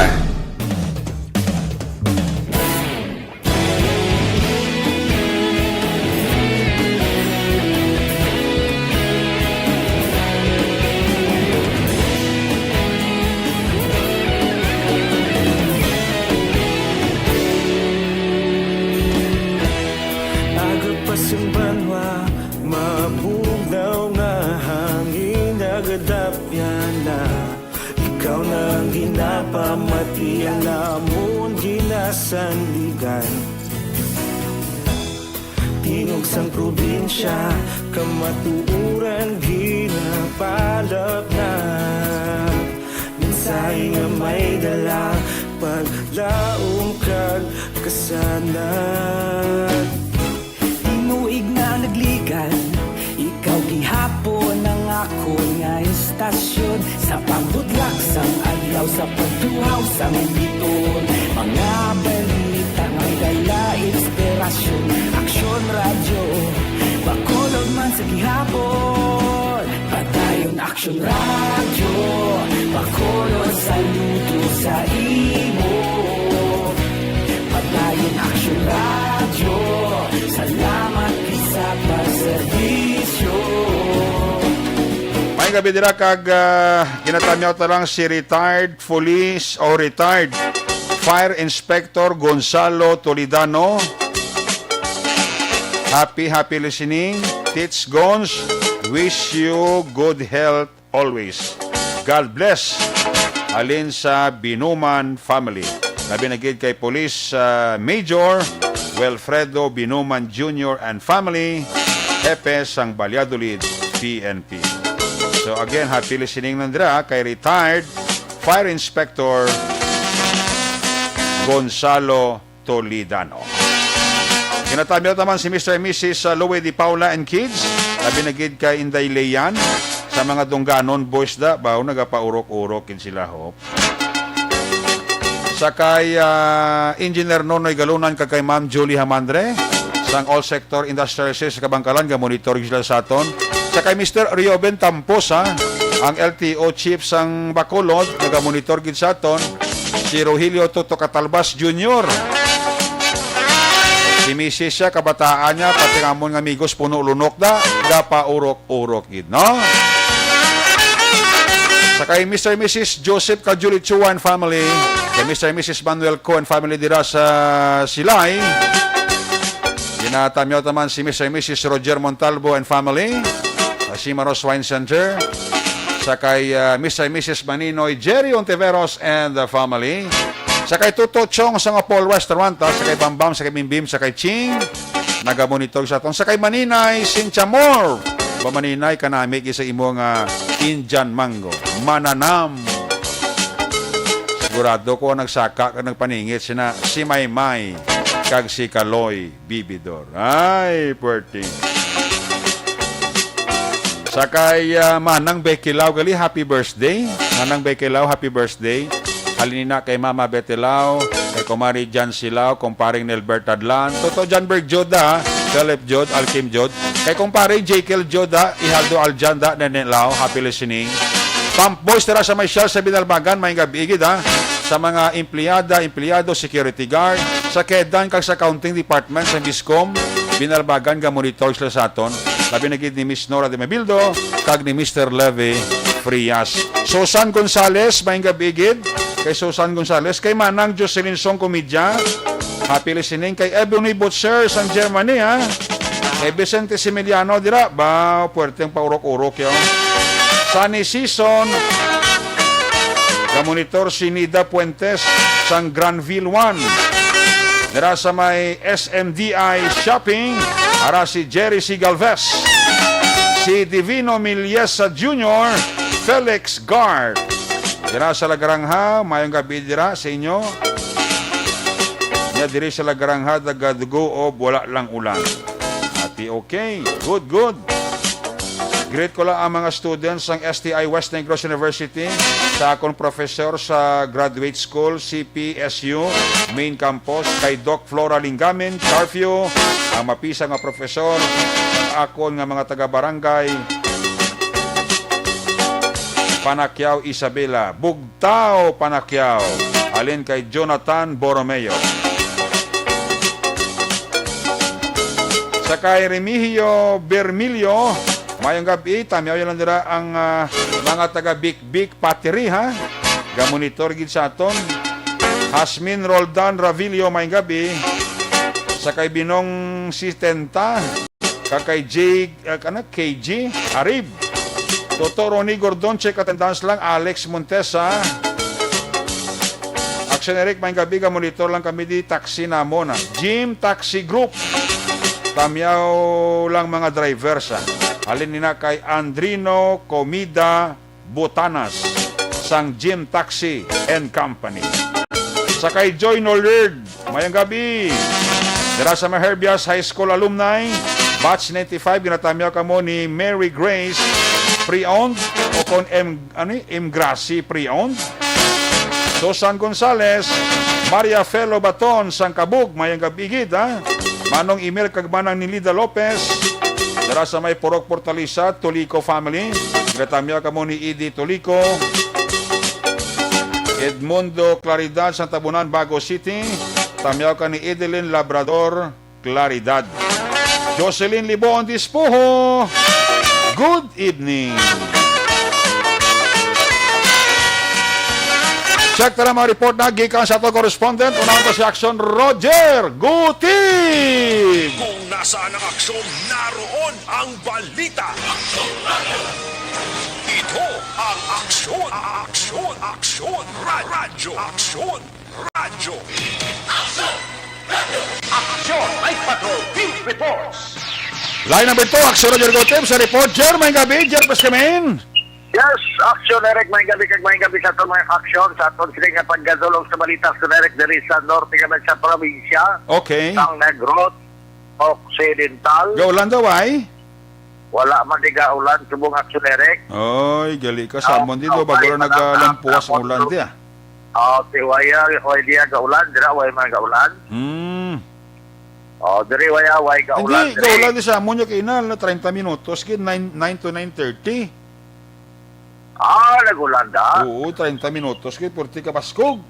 Aga pa sing banwa, mabugnaw nga hangin, nagadapyan na. Ikaw na ang ginapamati, ang amon ginasandigan. Tingog sang probinsya, kamatuoran ginapalapnat. Mensahe nga may dala, paglaom kag kasanag. Tinuig na nagligan, ikaw gihapon ang akon nga istasyon. Sa pagbudlak sang adlaw, sa pagtuhaw sang biton, mga balita may dala inspirasyon. Aksyon Radyo Bacolod man sa gihapon, padayon Aksyon Radyo Bacolod, saludo sa imo. Padayon Aksyon Radyo, salamat gid sa pagserbisyo. Gabi dira kag, ah, ginatamyaw ta lang si retired police o retired Fire Inspector Gonzalo Toledano. Happy, happy listening. Tits Gons, wish you good health always. God bless. Halin sa Binuman family. Labi na gid kay Police, ah, Major Wilfredo Binuman Junior and family, Hepe sang Valladolid P N P. So again, happy listening nandra kay retired Fire Inspector Gonzalo Toledano. Ginatamyaw naman si Mister and Missus Louie Di Paula and kids, labi na gid kay Inday Leyan, sa mga dungganon boys da, baw nagapaurok-urok gid sila, ho. Sa kay, ah, Engineer Nonoy Galunan kag kay Ma'am Julie Hamandre, sang All Sector Industrial Services sa Kabangkalan, ga-monitor gid sila sa aton. Sa kay Mister Rioben Tamposa, ang L T O chief sang Bacolod, naga-monitor gid sa aton. Si Rogelio Toto Catalbas Junior. Si misis siya, kabataan niya, pati ang amon nga amigos, puno lunok da, gapaurok-urok gid, no? Sa kay Mister and Missus Joseph kag Julie Chua and family, kay Mister and Missus Manuel Co and family dira sa Silay. Ginatamyaw taman si Mister and Missus Roger Montalvo and family, sa Simaros Wine Center. Sa kay, ah, Mister and Missus Maninoy Jerry Ontiveros and the family. Sa kay Tuto Chong sa nga Paul Restaurant, ah, sa kay Bambam, sa kay Bimbim, sa kay Ching. Nagamonitor sa aton. Sa kay Maninay Sinchamor. Ba, Maninay, kanami gid sa imo nga Indian mango. Mananam. Sigurado ko ang nagsaka kag nagpaningit sina si Maymay kag si Kaloy Bibidor. Ay, puwerte. Sa kay, ah, Manang Becky Lau gali, happy birthday. Manang Becky Lau, happy birthday. Halin na kay Mama Betty Lau, kay Kumari Jan Silao, Kumparing Nelbert Tadlan. Toto Janberg Joda, Philip Jod, Alkim Jod. Kay Kumparing Jekyll Joda, Ihaldo Aljanda, Nene Lau, happy listening. Pump Boys, tara sa may Shell sa Binalbagan, may gabi gid, ha. Sa mga empleyada, empleyado, security guard, sa kedan kag sa accounting department sa Biscom, Binalbagan, ga-monitor sila sa aton. Labi na gid ni Miss Nora de Mabildo kag ni Mister Levy Frias. Susan Gonzales, maayong gabi gid kay Susan Gonzales, kay Manang Jocelyn Song Comedya. Happy listening kay Ebony Butcher sang Germany, ha. Kay Vicente Similiano dira, ba, puwerte ang paurok-urok, yo. Sunny season. Ga-monitor si Nida Puentes sang Granville one. Dira sa may S M D I Shopping, ara si Jerry C. Galvez, si Divino Miliesa Junior, Felix Guard. Dira sa Lagrangha, maayong gabi dira sa inyo. Nya diri sa Lagrangha, nagadugo o wala lang ulan. Ati, okay. Good, good. Greet ko lang ang mga students sang S T I West Negros University, sa akon professor sa Graduate School, C P S U, Main Campus, kay Doc Flora Lingamin, Carpio, ang mapisang nga professor, akon nga mga taga-barangay, Panaquiao Isabela, Bug-, Tao Panaquiao, halin kay Jonathan Borromeo. Sa kay Remigio Bermilio, maayong gabi, tamyaw lang dira ang, ah, mga taga Bikbik Patiri, ha? Ga-monitor gid sa aton. Hasmin Roldan Ravillo, maayong gabi. Sa kay Binong Sitenta, kag kay J, ah, kana, K G Arib. Toto Ronnie Gordon, check attendance lang. Alex Montesa. Action Eric, maayong gabi, ga-monitor lang kami di taxi namon, ah. Jim Taxi Group. Tamyaw lang mga drivers, ah. Halin nina kay Andrino Comida Botanas sang Jim Taxi and Company. Sa kay Joy Nolerd, maayong gabi. Dira sa Maherbias High School alumni, batch ninety-five, ginatamyaw kamo ni Mary Grace Prion o kon M, ano y-, M Gracie Prion. Susan Gonzales, Maria Felo Baton, sang Kabug, maayong gabi gid, ha? Manong Emil kag Manang Nilida Lopez, dira sa may Purok Portalisa, Tolico family. Ginatamyaw kamo ni Edie Tolico, Edmundo Claridad, sang Tabunan, Bago City. Tamyaw ka ni Edeline Labrador Claridad. Jocelyn Liboon Dispuho, good evening. Check ta na mga report na gikan sa ato correspondent. Unahon ta si Aksyon Roger Guti. Kung nasaan ang aksyon, naroon ang balita. Ito ang Aksyon, Aksyon, Aksyon, Ra- Radyo, Aksyon, Radyo. Aksyon, Night Patrol, Field Reports. Line number two, Aksyon Roger Guti sa report. Jer, may gabi. Jer, pas kamin. Yes, Aksyon Eric, may gabi kag may gabi sa aton mga aksyon sa aton sila nga paggadulong sa balita, Aksyon Eric, diri sa norte kami sa probinsya Okay. sang Negros Occidental. Gaulan daw ay? Wala man di gaulan, subong Aksyon Eric. Oy, gali ka sa amon di do, bago lang nagalampuas ang ulan di ah. Ah, si Waya, Waya diya gaulan, dira Waya man gaulan. Hmm. Oh, diri Waya, Waya gaulan. Hindi, gaulan di sa amon niya kainal na treinta minutos, gid nine, nine to nine thirty. Ah, nag-ulan da? Oo, treinta minutos, kay purti ka paskog.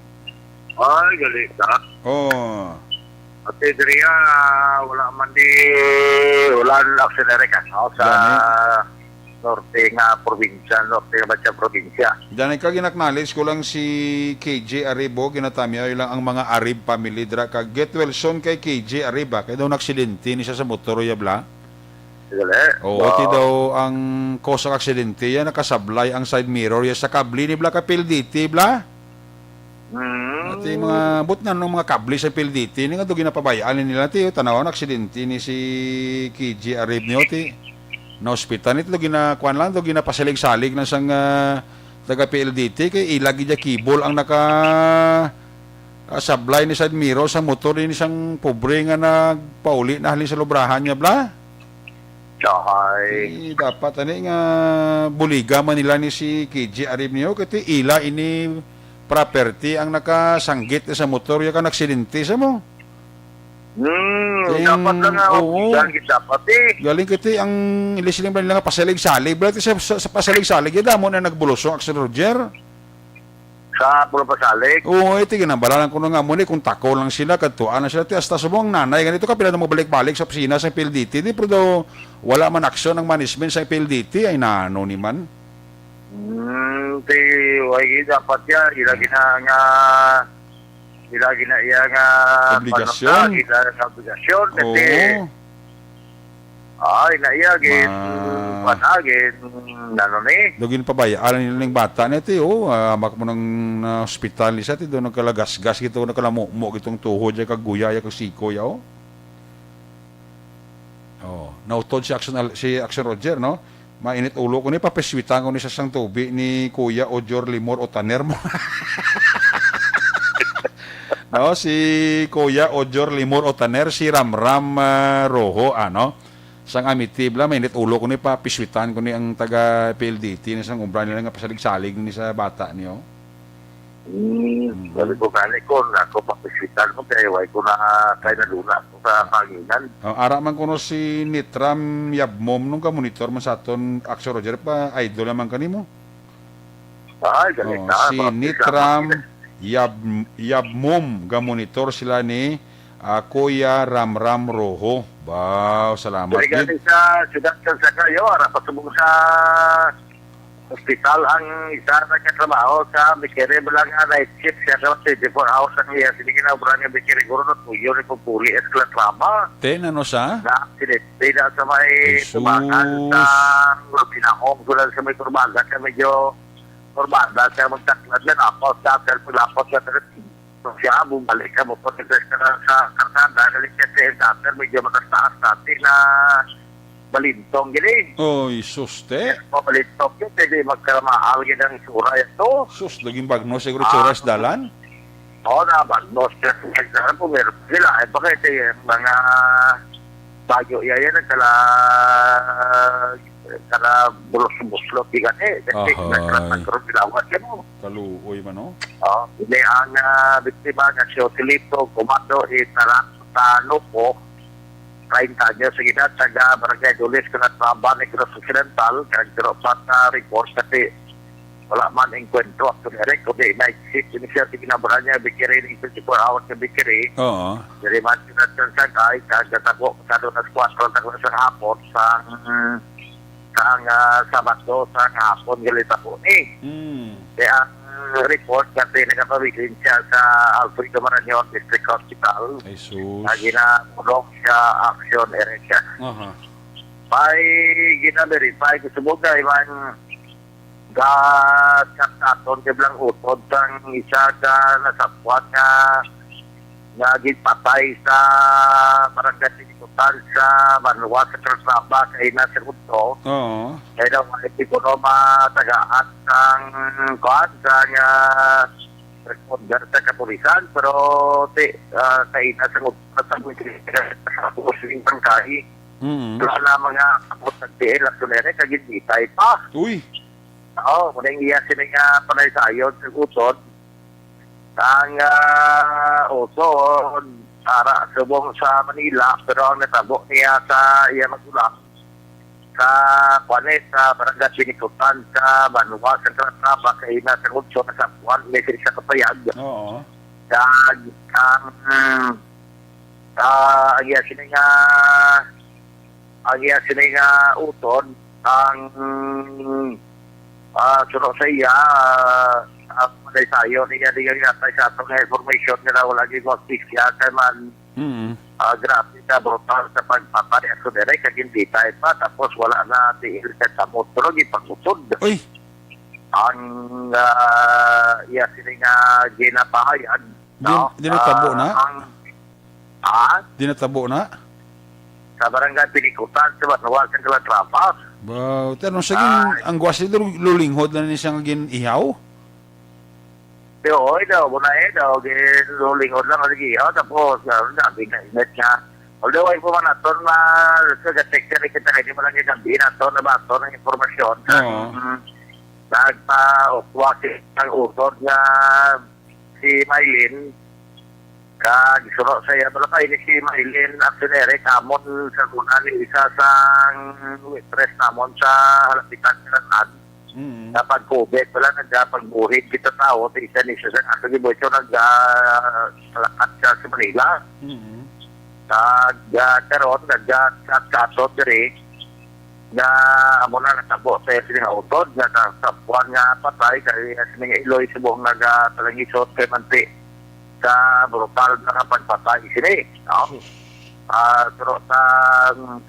Ay, gali ka. Oh. Ate Dria, wala man di ulan, Aksyon Eric, ah, sa norte nga probinsya, norte nga batya probinsya. Diyan ka, gin-acknowledge ko lang si K J Arib, oh, ginatamyaw lang ang mga Arib family dira. Kag get well soon kay K J Arib, ah. Kay daw naksidente ni siya sa motor, ya, bla. Gali. Oo, ti daw ang cause sa aksidente yan, nakasablay ang side mirror yan sa kabli ni bla ka P L D T, bla. Mm. Ati mga, but nga nung mga kabli sa P L D T, ni nga do ginapabayaan ni nila, ti, oh, tanaw, aksidente ni si K J Arib niyo, ti. Na ospital ni, ti, do ginakuan lang, do ginapasilig-salig lang sang, ah, taga P L D T, kay ila gid ya cable ang naka, ah, sablay ni side mirror sa motor ni sang pobre nga nagpauli na halin sa lubrahan niya, bla. Ay. Eh, dapat ani nga buliga man nila ni si K J Arib niyo, kay ti ila ini property ang nakasanggit sa motor ya ka naksidente sa mo. Hmm, Ting-, dapat lang nga oo. Obligahan gid dapat eh. Galing kay ti ang ilis lang ba nila nga pasalig-salig, bala ti sa, sa, sa pasalig-salig, ya damo na nagbulusong, Aksyon Roger. Sa Puro Pasalig? Oo, ito, ginambalanan ko na nga mo ni, kung tako lang sila, kadtuan lang sila, ti, hasta subong ang nanay, ganito ka, pila na mabalik-balik sa opisina sa P L D T, di, pero daw, wala man aksyon ang management sa P L D T, ay nano ni man. Hmm, ti, way, dapat ya, ila gina nga, ila gina iya nga, Obligasyon. Panuta, ila nga obligasyon, kasi, Oo. Ay, na iya, gin, Ma- pana, gin, ano ni? Do ginpabayaan nila ning bata na ito, oh. Ah, mak mo nang na hospital ni sa ti, do nagkalagasgas gito, nagkalamumo gitong tuhod, ya kag guya, ya kag siko, ya, oh. Oh, nautod si Action Al-, si Action Roger, no? Mainit ulo ko ni, papiswitan ko ni sa sang tubi ni Kuya Ojor Limor o Taner mo. No, si Kuya Ojor Limor o Taner, si Ramram, ah, Roho, ano? Sang Amitib lang, mainit ulo ko ni, papiswitan ko ni ang taga P L D T ni sang obra nila nga pasalig-salig ni sa bata niyo. Hmm, Mm. Sabi ko, gani ko, ako, papiswitan mo, kay way ko na, kay naluna ko sa kanginan. Oh, ara man kuno si Nitram Yabmom, nung ka-monitor man sa aton, Action Roger, pa idol naman kanimo. Ay, galing Oh, na, si papiswitan Nitram mo. Yab-, Yabmom, ga-monitor sila ni, ah, Kuya Ramram Roho. Wow, salamat Kaya gid. Galing sa siyudad sa Sagayo, ara pa subong sa ospital ang isa nga trabaho sa bakery, wala nga night shift siya, sa twenty-four hours ang iya. Sige na, obra nga bakery, guro na tuyo ni pagpuli at kalatraba. Te, nano sa? Na, sinit-, di na sa may Ay, sus. Tubangan sa Robinahong, guro sa may Turbagan, sa medyo Turbada siya magtaklat na, lapos sa, pero paglapos sa, siya, bumalik ka mo, pag sa, sa, sa karsada, galing siya sa after, medyo mataas-taas dati na balintong, gini. Oy, suste. Pabalintong yun, pwede magkaramahal yun ang sura ito. Sus, naging bagno siguro Ah. tsura sa dalan? Oo, na bagno siya sa dalan po, pero sila, eh, bakit eh, mga bayo, iya, yan, nagkala-, kala bulos-buslot, di gani. Kasi Ahay. Nagkala-, nagkaroon, ginawa siya mo. Kaluoy man, no? Oh, ini ang, ah, biktima nga si Joselito Gumado Itarak sa Lupo, treinta anyos ang edad, taga Barangay Dulis, Calatrava, Negros Occidental, kag duro pa sa report sa ti-, wala man engkwentro, Action Eric, kundi night shift ini siya, tignabaran niya, bakery, ning twenty-four hours sa bakery. Oo. Diri man sila sa Sagay, kag natabo, pasado na sa kwatro, natabo na sa hapon, sa, mm, Sang, ah, Sabado, sang hapon, gali ta po ni. Mm. Kaya ang report nga pinagapabilin siya sa Alfredo Marañon District Hospital. Ay, sus. Nga ginakulong siya, action arrest siya. Aha. May gina-verify, gusto mo kay man ga-chat aton kay blang utod sang isa ka nasapwan nga nga ginpatay sa barangay Tinikutan sa Banwa sa Calatrava kay na sa Udto. Oo. Kay daw wala si kuno matagaan sang kuan, sang, ah, responder sa kapulisan, pero ti, ah, kay na sa Udto, sa Udto, sa Udto, sa Udto, Mm. Wala na mga abot ng T L, actually, kag gitay pa. Uy. Oo, muna yung iya sini nga panaysayon sa utod. Ang, ah, utod, ara, subong sa Manila, pero ang natabo niya sa iya magulang, sa, kuwan eh, sa barangay Pinikutan, sa Banwa, sa Calatrava, kay na sa utod, na sa kuwan, may siya kapayag. Oo. Kag, ang, ah, ang iya sini nga, ang iya sini nga utod, ang, ah, suno sa iya, ah, ang manaysayon niya, di nga ginatay sa ato nga information nga wala gyud ko siya kay man, Mm. ah, grabe ka brutal sa pagpatay ako dire, kag hindi tayo pa, tapos wala na tiil sa kamot, pero gipangutod. Uy! Ang, ah, iya sini nga ginapahayag, Di, no? di natabo Ah, na? ang, ha? Di natabo na? Sa barangay Pinikutan, sa Banwa, sa Calatrava. Ba, pero sa gin, Ah. ang gwas nito, lulinghod na ni siya nga gin-ihaw? Di, oy, daw, muna eh, daw, gin-, lulinghod lang, lagi, oh, tapos, ah, sabi nga, ingat nga. Although, ay po man naton, ma-, sa text na kita, hindi mo lang yung sabihin nato, na ba, ito ng impormasyon, sa, Oo. mm, nagpa-ukwa si, ang utod nga si Mylene, kag suno sa iya, pero kay ni si Mylene, actually, Eric, amon sa una ni isa sang waitress namon sa halapitan sa Lanan. Mm. Sa pag-COVID, wala, nagpagbuhig kita tao, sa isa ni siya sa ato, gibuhi siya, nag, ah, lakat siya sa Manila. Mm. Kag, ah, karon, nag, ah, chat-chat diri, nga amo na natabo sa iya sini nga utod, nga sa, sa buwan nga patay, kay, ah, sini nga iloy subong nagatalangisot kay manti sa brutal na nga pagpatay sini, no? Sus. Ah, pero sa,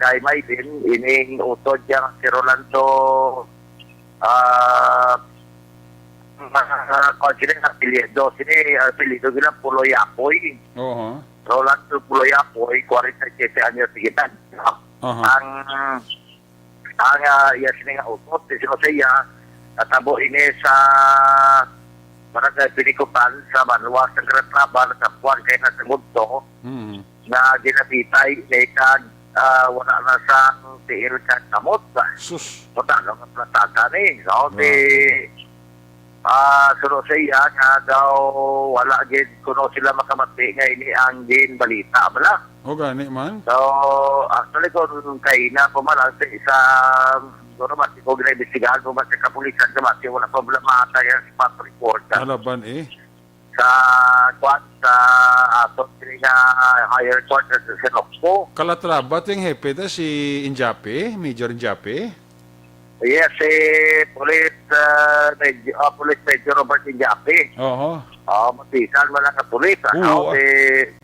kay Mylene, ining utod niya si Rolando, ah, mga, kung sino yung apelyido, sini, apelyido nila, Puloy Apoy. Oo. Rolando Puloy Apoy, kwarenta y siete anyos de edad. Aha. Ang, ang, ah, iya sini nga utod, si Jose, iya, natabo ini sa Barangay Pinikutan, sa Banwa, sa Calatrava, sa Juan, kay na sa Mugto, Mm. nga ginapitay, kay kag, ah, wala na sang tiil kag kamot. Sus. Wala na nga plataka ni, no? Grabe. Di, ah, suno sa iya nga daw wala gid kuno sila makamati nga ini ang ginbalita bala. O, gani man. So, actually, kung kaina pa man ang sa isa, siguro, mati ko ginaimbestigahan ko man sa kapulisan, sa mati, wala pa bala matay ang spot report. Alaban eh. Sa, kwan, sa ato, sini nga higher court sa Sinokpo. Calatrava, ito yung hepe ta, si Injape, Major Injape. Yes, si Police, ah, Major, ah, Police Major Robert Injape. Oho. Oh, matisan man lang ang pulis, ano? Oo. Si,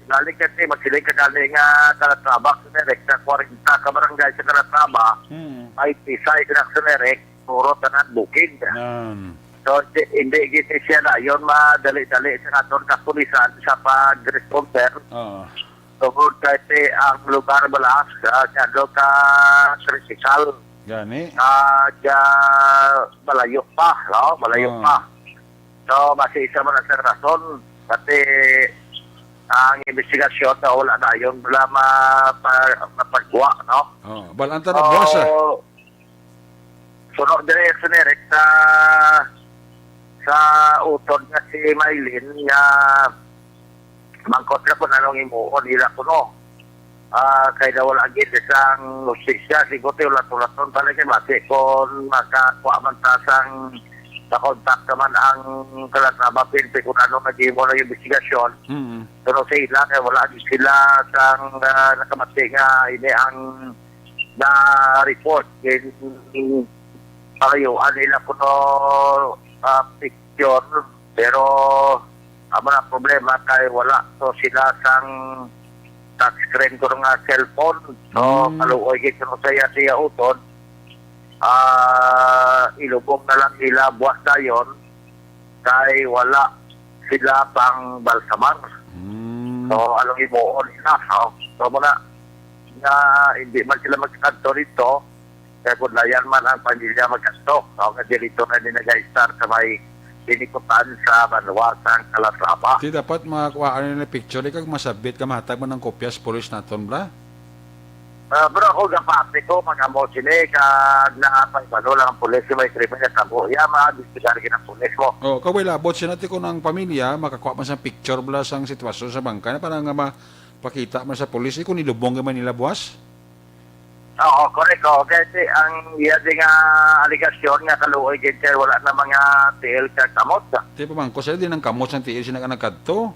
galing kasi, magsiling ka galing nga Calatrava, Calatrava, kwarenta ka barangay sa Calatrava, Hmm. may tisay ka na Calatrava, puro tanan bukid. Nan. So, di, hindi gid siya na yun madali-dali sa aton kapulisan sa pag-responder. Oo. Tungod kay ti ang lugar bala, ah, masyado ka critical. Gani. Ah, ja, malayo pa, no? Malayo Ah. pa. So, basi isa man ang rason. Pati ang investigasyon na wala na yung wala mapa-, mapagwa, no? Oh, balaan ta na, boss, ah. So, suno dire, Eric, sa, sa utod nga si Mylene nga mangkot na kung anong imuon nila kuno. Ah, kay na wala gid sang hustisya, siguro ti ulat-ulaton pa lagi, basi kung makakuha man ta sang makontak naman ang Calatrava P N P kung ano naghimo na yung investigasyon. Mm. Pero sa ila, kay wala gid sila sang, ah, nakamati nga ini ang na-report. Kay, mm, pangayuan nila kuno, ah, picture. Pero amo na problema kay wala to sila sang touchscreen ko nga cellphone. So, Mm. kaluoy gid kuno sa iya siya utod. Ah, ilubong na lang nila buwas dayon kay wala sila pang balsamar. Mm. So, anong himuon nila? Oh, so, muna nga hindi man sila magkadto dito, kay budlayan man ang pamilya magkadto. Oh, nga dito na din nag-start sa may Binikutan sa banwa sang Calatrava. Di dapat makakuha nila picture, di kag masabit ka, mahatag man ang kopya sa pulis naton, bla? Ah, pero ako gapati ko, mga mo sini, kag napagbalo lang ang pulis, may krimen na tabo. Ya, ma-, diskusar gid ang pulis mo. Oh, kaway labot siya natin kung ang pamilya, makakuha man sa picture, bla, sang sitwasyon sa bangka na para nga mapakita man sa pulis, eh, kung nilubong man nila buwas. Oo, correct. Oo, kaya si, ang iya di nga aligasyon nga kaluoy gid kay wala na mga tiil kag kamot. Di pa man ko sila, di nang kamot sang tiil sila nga nagkadto.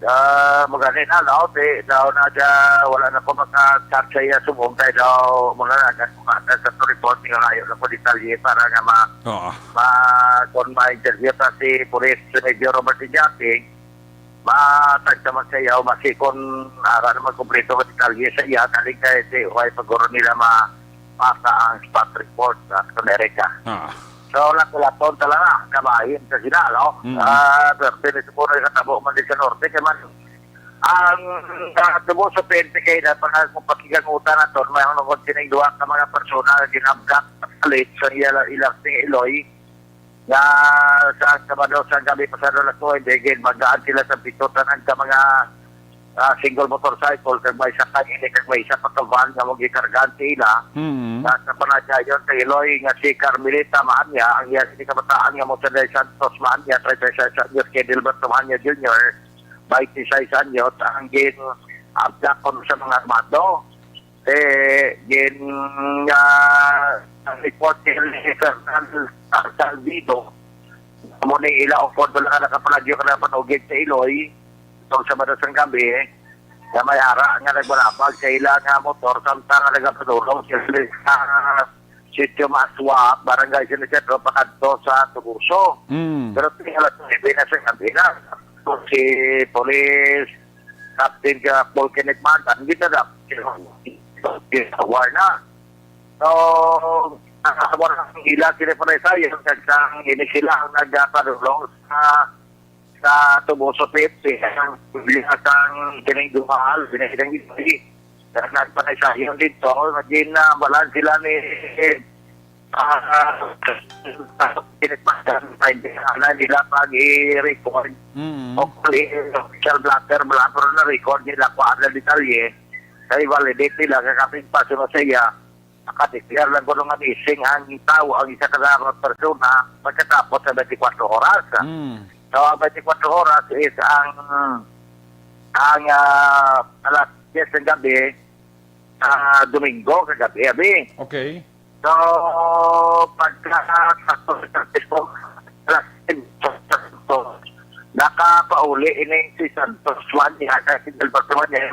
Ah, magani na, no? Di, daw na siya, wala na ko maka-chat sa iya subong kay daw, mga na, nagkakata sa report, nga layo na ko detalye para nga ma-, Oo. ma-, kung ma-interview ta si Police Major Robert Iñaki, matagta man sa iya, o masi kung ara naman kompleto nga detalye sa iya, kaling kay si, way paguro nila ma-, pasa ang spot report sa Amerika. Ah. So, lato-laton talaga, kabahin sa sila, no? Mm. Ah, pero pili siguro yung katabo man din sa norte, kaya man, ang, ah, tubo sa P N P kay na, pag kung pakigangutan nato, may ano kung sining duha ka mga persona nga ginabdak, palit sa iya, ilang sing Iloy, nga sa Sabado sa gabi pasado alas nuwebe, ginbagaan sila sa pito tanan ka mga, ah, single motorcycle, kag may isa ka ini, kag may isa pa ka van nga mo gikargaan sa ila. Mm. Sa, sa panagyayon sa Iloy nga si Carmelita Maanya, ang iya si kabataan nga mo sa Day Santos Maanya, treinta y seis anyos, kay Dilberto Maanya Junior, twenty-six anyos, ang gin abdakon sa mga armado. Eh, gin, ah, report ni Fernand Salvido, amo ni ila upod wala ka nakapanagyo ka na panugid sa Iloy, itong Sabado sang gabi, nga may ara nga nagbalabag sa ila nga motor, samtang nga nagapadulong sila sa Sitio Maswa, Barangay San Isidro, pakadto sa Tubuso. Mm. Pero tingala sa gabi na sa gabi na, si Police Captain ka Paul Kenneth Matan, gid na dapat sila war na. So, ang ila sila pa sa iyo, kag sang ini sila ang nagpadulong sa, sa Tubuso P F C, ang pagbuya sang kining duha, kining duha. Kag nagpanaysayon dito, naging, ah, balaan sila ni, ah, pinagpasdan, na nila pag i-record. Mm. O kung i-, official blotter, wala, pero na-record nila kung ano ang detalye. Kay validate nila, kakapit pa sila sa iya. Nakadeclare lang kuno nga missing ang tao, ang isa ka dapat persona, pagkatapos sa twenty-four oras. Mm. So, ang twenty-four oras is ang, ang, ah, alas diyes ng gabi, ah, Domingo kagabi, abi. Okay. So, pagka nakapauli ini si Santos Juan, niya, kay si Gilberto Juan, niya,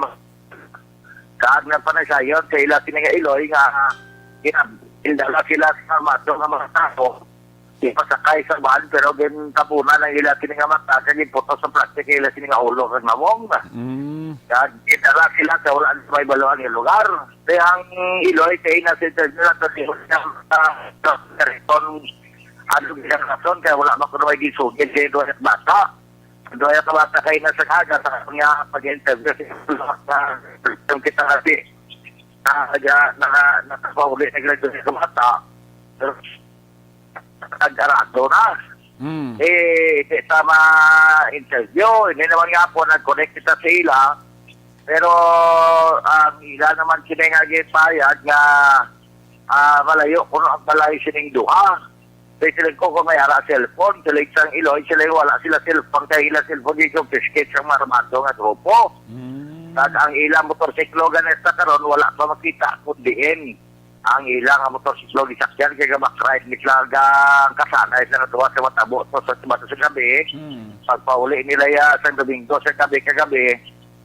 kag nagpanaysayon sa ila sini nga Iloy nga ginab-, gindala sila sa armado nga mga tao, ipasakay sa van, pero gintabunan ang ila sini nga mata, kag ginputos sa plastic ang ila sini nga ulo kag nawong. Mm. Kag gindala sila sa wala na may baluan nga lugar. Kaya ang Iloy, kay na sa interview na to, di ko siya, ah, ano ang rason, kaya wala man kuno may gisugid kay duha ka bata. Duha ka bata kay na sa kaga sa nga pag-interview sa, sa, yung kita kasi, ah, naga-, naka-, nakapauli na gila duha ka bata. Pero nag-arado na. Mm. Eh, di ta ma-interview. Hindi naman nga po, nag-connect kita sa ila. Pero ang ila naman kini nga gipayag nga, ah, malayo kuno ang balay sining duha. Kay sila ko kung may ara cellphone, sila sang Iloy, sila wala sila cellphone, kay ila cellphone, di confiscate sa mga armado nga grupo. Mm. Kag ang ilang motorsiklo ganito karon, wala pa makita kung diin. Ang ila nga motorsiklo gisakyan kay gabakride ni sila ang kasanay sa natuwa sa matabo to sa Sabado sa gabi. Hmm. Pagpauli nila ya sa Domingo sa gabi kagabi,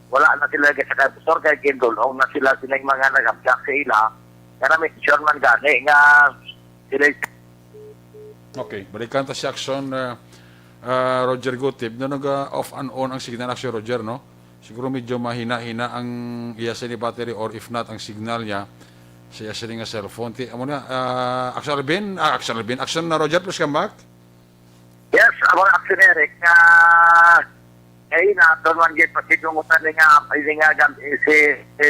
wala na sila gasakay motor kay gindulong na sila sining mga nagabdak sa ila. Nga na-mention man gani nga sila. Okay, balikan ta si Action, uh, ah, Roger Gutib, no, nag, ah, off and on ang signal, Action Roger, no? Siguro medyo mahina-hina ang iya sini battery, or if not, ang signal niya sa iya sini nga cellphone. Ti, amo na, ah, Action Alvin, ah, Action Alvin, Action na, Roger, please come back. Yes, amo na, Action Eric. Ah, eh, naton man gid pasidungutan ni nga, ini nga gab-, si, si,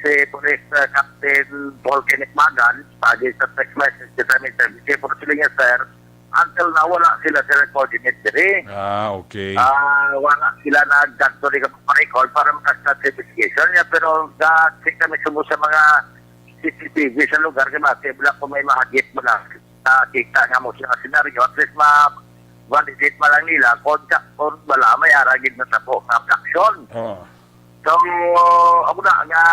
si Police, ah, Captain Paul Kenneth Magan, pagi sa text message kita ni Sir Vicky Porceling, sir, until now, wala sila, sila coordinate diri. Ah, okay. Ah, wala sila nagkadto di ka pa-record para maka-start sa investigation niya, pero ga-check kami sumo sa mga C C T V sa lugar, kay mati, wala ko may mahagit mo lang nakita nga mo sila senaryo. At least ma-validate man lang nila kung sa-, kung wala, may ara gid natabo nga abduction. Oo. So, amo na nga,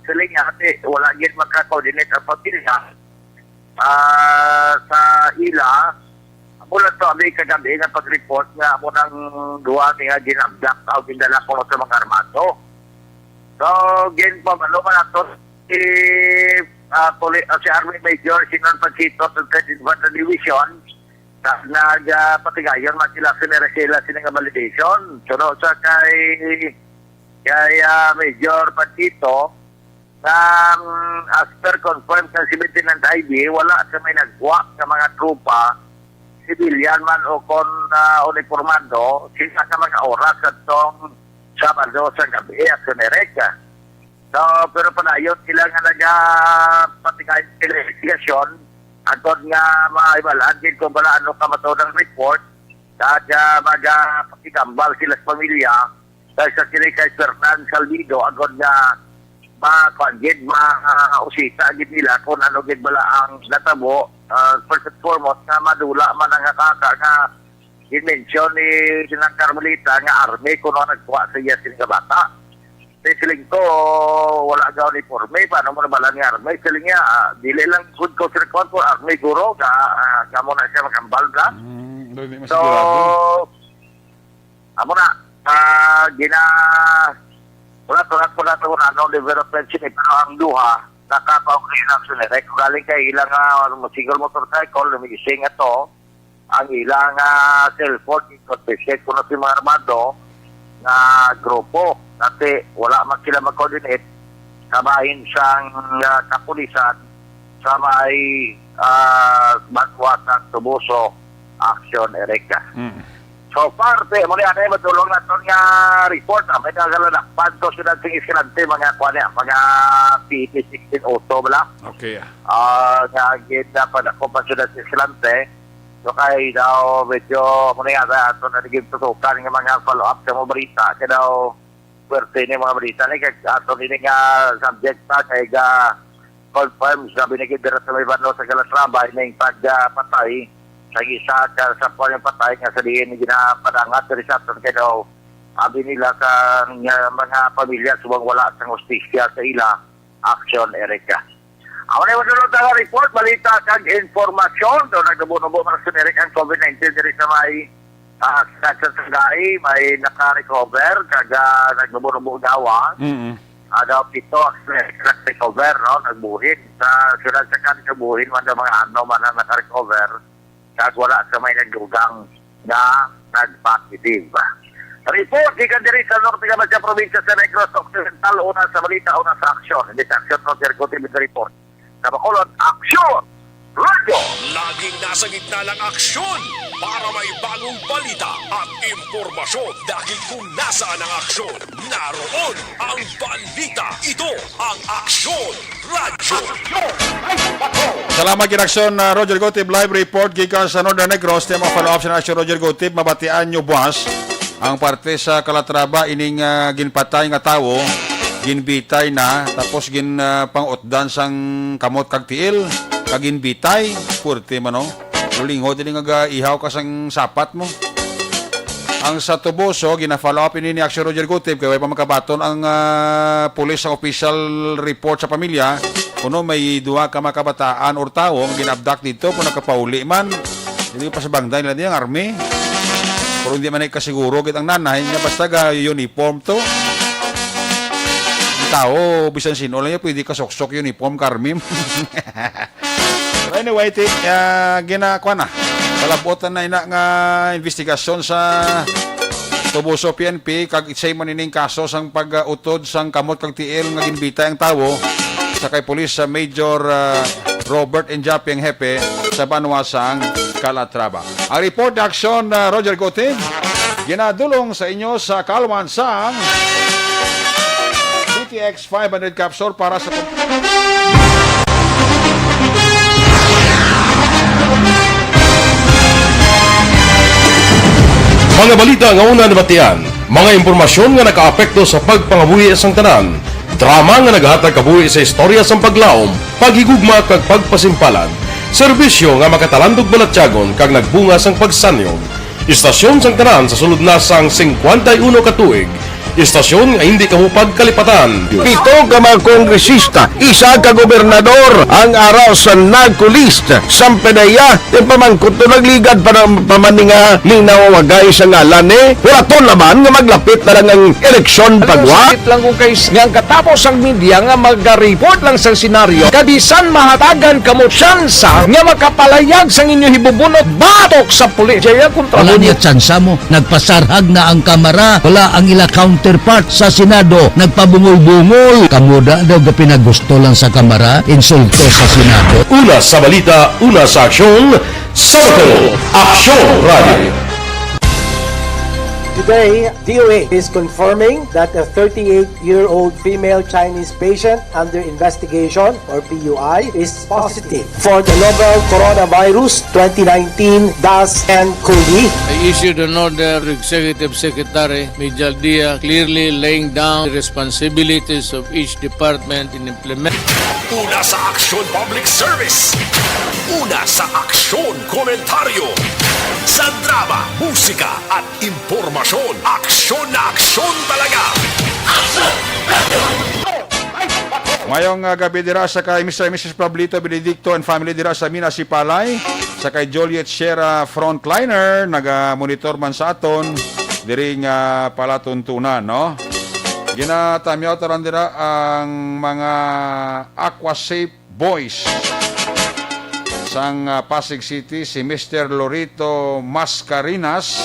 sila nga, ate, wala gid maka-coordinate ang pamilya. Ah, sa ila, amo lang to, abi, kagabi nga pag-report nga amo nang duha ni nga ginabdak o gindala kuno sa mga armado. So, ginpabalo man nato si, ah, puli-, ah, si Army Major Sinon Pansito sa Third Infantry Division, na nag, ah, patigayon man sila, sinira sila sini nga validation. Suno sa kay, kay, ah, Major Pansito, nga, mm, as per confirm sa Lieutenant I B, wala sa may nagwa sa mga tropa, civilian man o kon, ah, uniformado, sila sa mga oras sa tong Sabado sa gabi, Action Eric. So, pero padayon sila nga nagapatigay sa investigasyon, agod nga maibalaan gid kung bala ano ka matuod ang report, kag, ah, magapakigambal sila sa pamilya, kay sa kini kay Fernan Salvido, agod nga ma-, kuwan gid, ma-, usisa gid nila kung ano gid bala ang natabo, ah, first and foremost, nga madula man ang hakaka nga ginmensyon ni Sinang Carmelita nga army kuno ang nagkuha sa iya sini nga bata. Kay siling ko, wala ka uniforme, paano mo nabalaan nga army? Siling niya, ah, dili lang good ko sa kuwan, kung army guro, ka, ah, kamo na siya makambal na. Mm, hindi So, masigurado. amo na, ah, gina-, wala, wala, wala, wala, ano, development sini, pero ang duha, nakapaugri na sa nirek. Galing kay ilang, ah, single motorcycle, lumigising ato, ang ilang, ah, cellphone, confiscate kuno sa mga armado nga grupo. Dati, wala man sila mag-coordinate sa bahin sang, ah, kapulisan sa may, ah, banwa sang Tubuso, Action Eric. Mm. So far, te, mo ni anay matulong naton nga report, ah, may nagalanakpan to sila sing Escalante, mga kuwan niya, mga P T sixteen auto bala. Okay, ah. Ah, nga gid na pa ako pa sila sa Escalante. So kay daw medyo, mo ni ata ato na naging tutukan nga mga follow-up sa mga balita. Kay daw, Puwerte ni mga balita ni kag ato ini nga subject pa kay ga confirm sa binigay dira sa may bando sa Calatrava ining pag, ah, patay sa isa ka sa panyang patay nga sa diin ginapadangat diri sa aton kay daw abi nila sa, nga mga pamilya subong wala sang hustisya sa ila. Action, Erica. Amo na yung sunod nga report, balita kag informasyon. So, nagnubo-nubo man sa Eric ang COVID nineteen diri sa may, ah, sa Sangay, may naka-recover, kag, ah, nagnubo-nubo daw, ah. Mm. Ah, daw pito ang nag-recover, no? Nagbuhin. Sa siyudad sa Cadiz, buhin man daw mga ano man ang naka-recover. Kag wala sa may nagdugang nga nag-positive. Report gikan diri sa Norte Camacho, probinsya sa Negros Occidental, una sa balita, una sa aksyon. Hindi sa aksyon, Roger Gutierrez report. Sa Bacolod, aksyon! Radyo! Laging nasa gitna ng aksyon para may bagong balita at impormasyon, dahil kung nasaan ang aksyon, naroon ang balita. Ito ang Aksyon Radyo. Salamat gid, Aksyon, ah, Roger Gutib. Live report gikan sa Northern Negros. Ti mga follow-up sa Aksyon Roger Gutib. Mabatian nyo buwas ang parte sa Calatrava, ining, ah, ginpatay nga tawo, ginbitay na, tapos gin, ah, pangutdan sang kamot kag tiil, kag ginbitay. Purti man, no? Lulinghod ini nga ihaw ka sang sapat mo. Ang sa Toboso, gina-follow up ini ni Aksyon Roger Gutib kay way pa makabaton ang, ah, pulis sa official report sa pamilya. Kuno may duha ka mga kabataan or tawo nga gin-abduct dito kung nakapauli man. Dili pa sa bangday nila niya ang army. Pero hindi man ay kasiguro gid ang nanay niya basta ga uniform to. Ang tao, bisan sino lang niya, pwede ka soksok uniform ka army. Pero anyway, ti, ah, ginakuha na. Kalabot na ina nga investigasyon sa Tobuso P N P, kag isay man ining kaso sang pag-utod sang kamot kag tiil nga ginbitay ang tawo sa kay Police sa Major, ah, Robert Enjapi ang hepe sa banwa sang Calatrava. Ang report ni Aksyon, ah, Roger Gotig, ginadulong sa inyo sa kalwan sang D T X five hundred capsule para sa Mga balita nga una nabatian, mga impormasyon nga nakaapekto sa pagpangabuhi sang tanan, drama nga nagahatag kabuhi sa istorya sang paglaom, paghigugma kag pagpasimpalan, serbisyo nga makatalandog balatyagon kag nagbunga sang pagsanyog. Istasyon sang tanan sa sulod na sang singkwenta y uno ka tuig. Istasyon nga hindi kamo pagkalipatan. Pito ka mga kongresista, isa ka gobernador ang ara sa NAGCO list. Sang PDEA, ti pamangkot to nagligad pa na, pa man ni nga linawagay sa ngalan ni. Wala to naman nga maglapit na lang ang eleksyon. Alam mo, pagwa. Sakit lang kung kay nga ang katapos ang media nga mag-report lang sa senaryo, kabisan mahatagan kamo tsansa nga makapalayag sang inyo hibubunot batok sa pulis. Jaya kontra. Wala niya tsansa mo. Nagpasarhag na ang kamara. Wala ang ila counterpart sa Senado. Nagpabungol-bungol. Kamuda daw gapinagusto lang sa kamara. Insulto sa Senado. Una sa balita, una sa aksyon, sa Aksyon Radio. Today, D O A is confirming that a thirty-eight-year-old female Chinese patient under investigation, or P U I, is positive for the novel coronavirus twenty nineteen dash N cov. I issued an order to Executive Secretary Mijal Dia, clearly laying down the responsibilities of each department in implement. Una sa aksyon, public service. Una sa aksyon, komentaryo. Sa drama, musika, at impormasyon, aksyon na aksyon talaga. Mayong, ah, gabi dira sa kay Mister and Missus Pablito Benedicto and family dira sa Minas Sipalay, sa kay Juliet Sierra, frontliner, naga-monitor man sa aton diri nga palatuntunan, no? Ginatamyaw taran dira ang mga Aquasafe Boys sang, ah, Pasig City, si Mister Lorito Mascarinas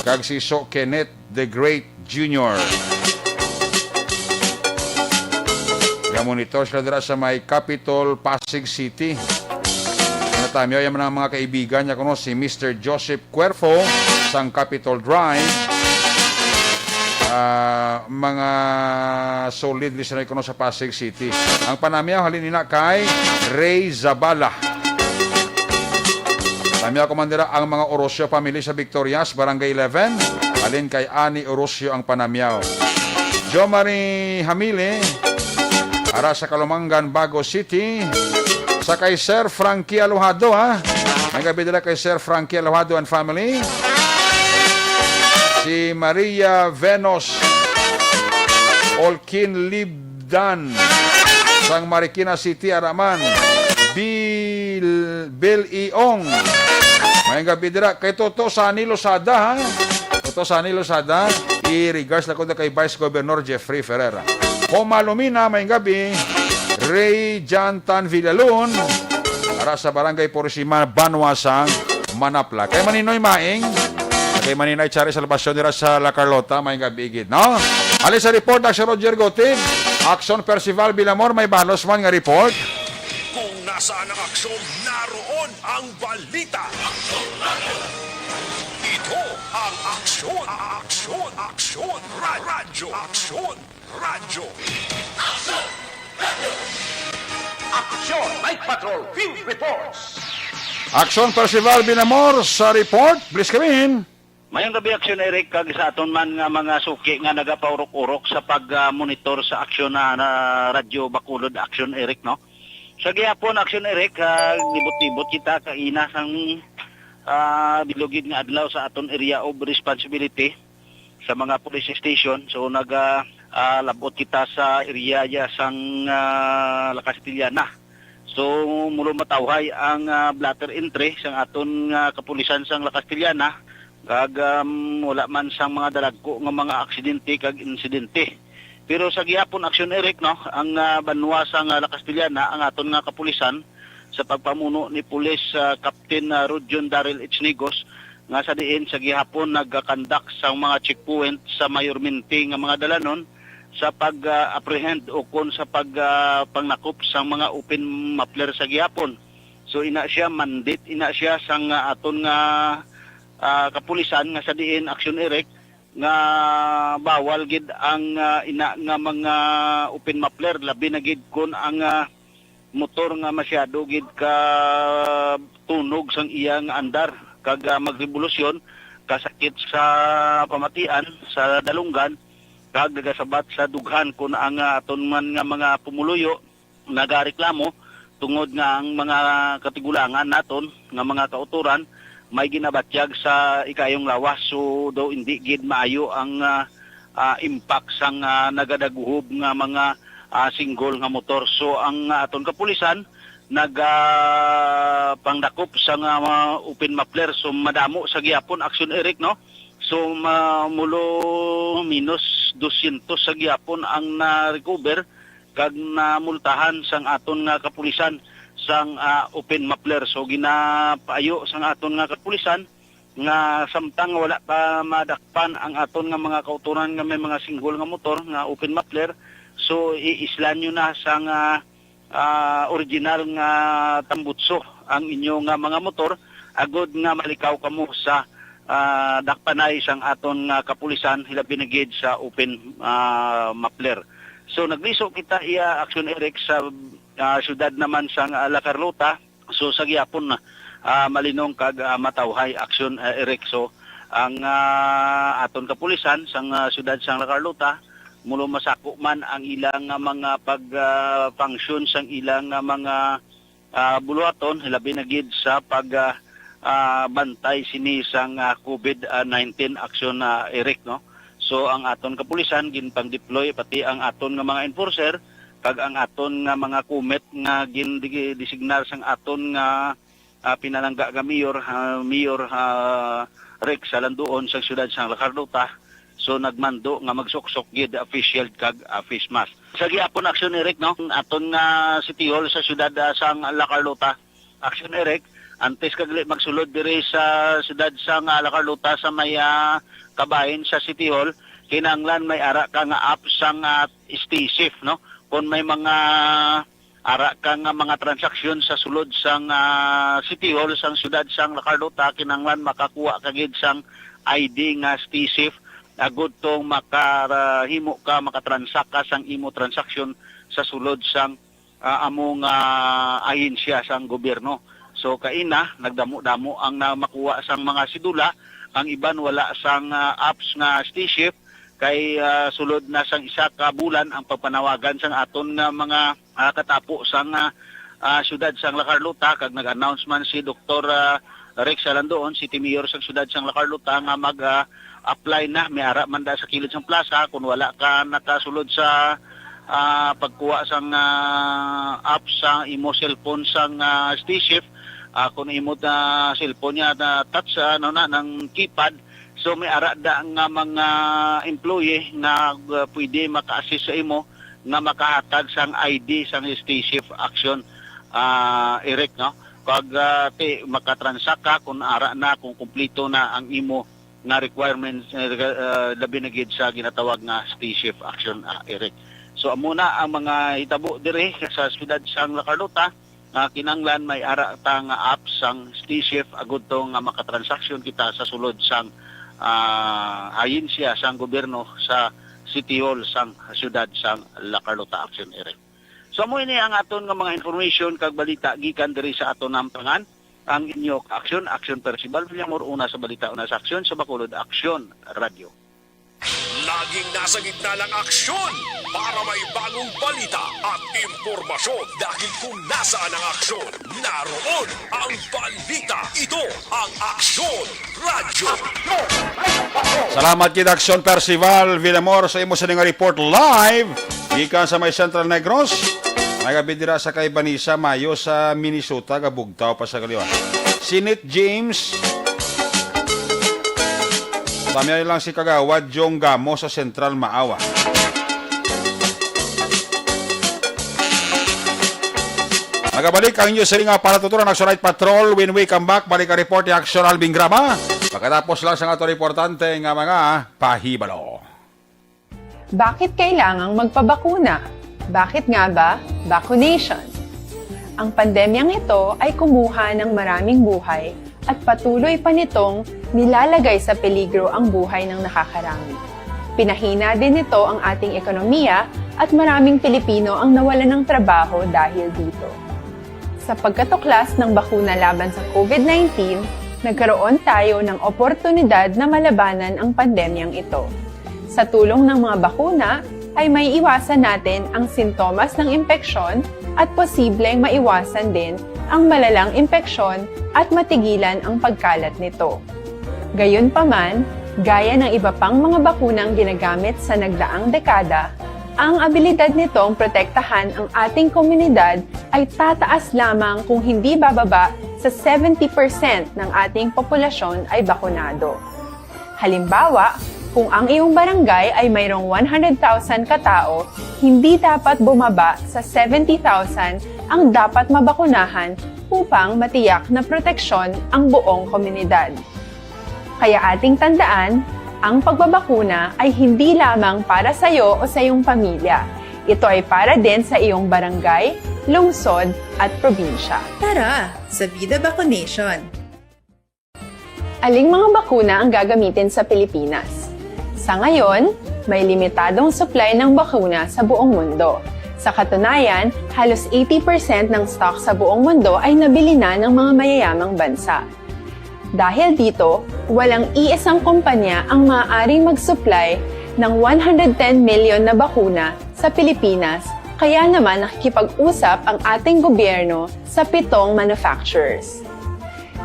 kag si So Kenneth the Great Junior. Gamonitor sila dira sa may Capitol, Pasig City. Natamyaw yan ang mga kaibigan niya kuno, si Mister Joseph Cuerfo sang Capitol Drive. Ah, mga solid listener kuno sa Pasig City. Ang panamyaw halin ina kay Ray Zabala. Tamyaw ko man dira ang mga Orosio family sa Victorias, Barangay eleven. Halin kay Ani Orosio ang panamyaw. Jo Marie Hamili, ara sa Kalumangan, Bago City. Sa kay Sir Frankie Alojado, ha? May gabi dira kay Sir Frankie Alojado and family. Si Maria Venus Olkin Libdan sang Marikina City, ara man. Bill, Bill Iong. May gabi dira kay Toto Sani Losada, ha? Toto Sani Losada, i-regards lang ko kay Vice Governor Jeffrey Ferrer. Homa Lumina, may gabi. Ray Jantan Villalon, ara sa Barangay Purisima, Banwa sang Manapla. Kay Maninoy Maing, kay Maninoy Chari Salvacion dira sa La Carlota, may gabi gid, no? Ali sa report, Action Roger Gotig, Action Percival Bilamor, may balos man nga report. Kung nasaan ang aksyon, naroon ang balita. Ito ang Aksyon, Aksyon, Aksyon, Ra-, Radyo, Aksyon, Radyo. Aksyon, Night Patrol, Field Reports. Aksyon Percival Binamor sa report, please come in. Mayong gabi, Aksyon Eric, kag sa aton man nga mga suki nga nagapaurok-urok sa pag, ah, monitor sa aksyon na, na Radyo Bacolod, Aksyon Eric, no? Sa gihapon, Aksyon Eric, ah, libot-libot kita kaina sang, ah, bilugid nga adlaw sa aton area of responsibility sa mga police station. So, naga, ah, labot kita sa area ya sang, ah, La Castellana. So, mulo matawhay ang, ah, blotter entry sang aton nga kapulisan sang La Castellana, kag, um, wala man sang mga dalagko nga mga aksidente kag insidente. Pero sa gihapon, Aksyon Eric, no, ang, ah, banwa sang, ah, La Castellana, ang aton nga kapulisan, sa pagpamuno ni Pulis, ah, Captain, ah, Rudion Daryl H. Nigos, nga sa diin sa gihapon nagakandak sa mga checkpoint sa mayormente nga mga dalanon sa pag, ah, apprehend o kon sa pag, ah, pangnakop sang mga open muffler sa gihapon. So, ina siya, mandate ina siya sang, ah, aton nga, ah, kapulisan nga sa diin, Action Eric, nga bawal gid ang, ah, ina nga mga open muffler, labi na gid kon ang, ah, motor nga masyado gid ka tunog sang iya nga andar kag, ah, magrevolusyon, kasakit sa pamatian, sa dalunggan, kag nagasabat sa dughan kon ang, ah, aton man nga mga pumuluyo nagareklamo tungod nga ang mga katigulangan naton nga mga kautoran may ginabatyag sa ikaayong lawas, so daw indi gid maayo ang, ah, ah, impact sang, ah, nagadaguhob nga mga, ah, single nga motor. So ang, ah, aton kapulisan naga pangdakop sa nga mga open muffler, so madamo sa gihapon, Action Eric, no? So ma-, mulo minus dosyentos sa gihapon ang na-recover kag namultahan sang aton nga kapulisan sang, ah, open muffler. So ginapaayo sang aton nga kapulisan nga samtang wala pa madakpan ang aton nga mga kautoran nga may mga single nga motor nga open muffler, so iislan nyo na sang, ah, ah, original nga tambutso ang inyo nga mga motor, agod nga malikaw kamo sa, ah, dakpanay sang aton nga kapulisan, hilabi na gid sa open, ah, muffler. So nagliso kita, iya, Action Eric, sa, ah, siyudad naman sang, ah, La Carlota. So sa gihapon, ah, malinong kag, ah, matawhay, Action, ah, Eric. So ang, ah, aton kapulisan sang, ah, siyudad sang La Carlota, mulo masako man ang ilang nga mga pag, ah, function sang ilang nga mga, ah, buluhaton, labi na gid sa pag, ah, ah, bantay sini sang, ah, COVID nineteen, Action, ah, Eric, no? So ang aton kapulisan ginpang-deploy, pati ang aton nga mga enforcer kag ang aton nga mga comet nga gindesignar sang aton nga, ah, pinalangga nga mayor, ah, Mayor, ah, Rex Salanduon sa siyudad sang La Carlota. So nagmando nga magsuksok gid, ah, face shield kag, ah, face mask. Sa gihapon, Action Eric, no? Aton nga City Hall sa siyudad, ah, sang La Carlota. Action Eric, antes kag dili magsulod diri sa siyudad sang, ah, La Carlota sa may, ah, kabahin sa City Hall, kinahanglan may ara ka nga app sang, ah, StaySafe, no? Kung may mga ara ka nga mga transaksyon sa sulod sang, ah, City Hall sang siyudad sang La Carlota, kinahanglan makakuha ka gid sang I D nga StaySafe, agud tong makahimo ka, makatransak ka sang imo transaksyon sa sulod sang, ah, amo nga ahensya sang gobyerno. So kaina, nagdamo-damo ang na makuha sang mga sidula, ang iban wala sang, ah, apps nga StaySafe, kay, ah, sulod na sang isa ka bulan ang pagpanawagan sang aton nga mga, ah, katapo sang, ah, ah, siyudad sang La Carlota, kag nag-announce man si Doktor, ah, Rex Salandoon, City Mayor sang siyudad sang La Carlota, nga mag, ah, apply na, may ara man da sa kilid sang plaza. Kung wala ka nakasulod sa, ah, pagkuha sang, ah, app sa imo cellphone sang, ah, StaySafe, ah, kung imo na cellphone niya na touch, ah, ano na, ng keypad, so may ara da nga mga employee nga, ah, pwede maka-assist sa imo nga makahatag sang I D sang StaySafe, Action, ah, Eric, no? Pag, ah, ti, makatransak ka kung ara na, kung kumplito na ang imo nga requirements, eh, rega-, ah, labi na gid sa ginatawag nga StaySafe, Action, ah, Eric. So amo na ang mga hitabo diri sa siyudad sang La Carlota, nga kinahanglan may ara ta nga app sang StaySafe, agud to nga makatransaksyon kita sa sulod sang, ah, ahensya sang gobyerno sa City Hall sang siyudad sang La Carlota, Action Eric. So amo ini ang aton nga mga information kag balita gikan diri sa aton Namtangan. Ang inyo ka-aksyon, Action Percival Villamor, una sa balita, una sa aksyon, sa Bacolod Aksyon Radio. Laging nasa gitna ng aksyon para may bagong balita at impormasyon, dahil kung nasaan ang aksyon, naroon ang balita. Ito ang Aksyon Radyo. Salamat gid, Action Percival Villamor, sa imo sini nga report live gikan sa may Central Negros. May gabi dira sa Kaibanisa, mayo sa Minnesota, gabugtaw pa sa kaliwa. Sinit James. Kami lang si Kagawad Jong Gamo sa Central Maawa. Nagabalik ang inyo sini nga palatuturan, Action Night Patrol. When we come back, balik ang report ni Action Alvin Grama. Pagkatapos lang sa ato importante nga mga pahibalo. Bakit kailangang magpabakuna? Bakit nga ba vaccination? Ang pandemyang ito ay kumuha ng maraming buhay at patuloy pa nitong nilalagay sa peligro ang buhay ng nakakarami. Pinahina din nito ang ating ekonomiya at maraming Pilipino ang nawalan ng trabaho dahil dito. Sa pagkatuklas ng bakuna laban sa COVID nineteen, nagkaroon tayo ng oportunidad na malabanan ang pandemyang ito. Sa tulong ng mga bakuna, ay maiiwasan natin ang sintomas ng impeksyon at posibleng maiwasan din ang malalang impeksyon at matigilan ang pagkalat nito. Gayunpaman, gaya ng iba pang mga bakunang ginagamit sa nagdaang dekada, ang abilidad nitong protektahan ang ating komunidad ay tataas lamang kung hindi bababa sa seventy percent ng ating populasyon ay bakunado. Halimbawa, kung ang iyong barangay ay mayroong one hundred thousand ka tao, hindi dapat bumaba sa seventy thousand ang dapat mabakunahan upang matiyak na proteksyon ang buong komunidad. Kaya ating tandaan, ang pagbabakuna ay hindi lamang para sa iyo o sa iyong pamilya. Ito ay para din sa iyong barangay, lungsod, at probinsya. Tara, sa Bida Vaccination! Aling mga bakuna ang gagamitin sa Pilipinas? Sa ngayon, may limitadong supply ng bakuna sa buong mundo. Sa katunayan, halos eighty percent ng stock sa buong mundo ay nabili na ng mga mayayamang bansa. Dahil dito, walang iisang kumpanya ang maaaring mag-supply ng one hundred ten million na bakuna sa Pilipinas, kaya naman nakikipag-usap ang ating gobyerno sa pitong manufacturers.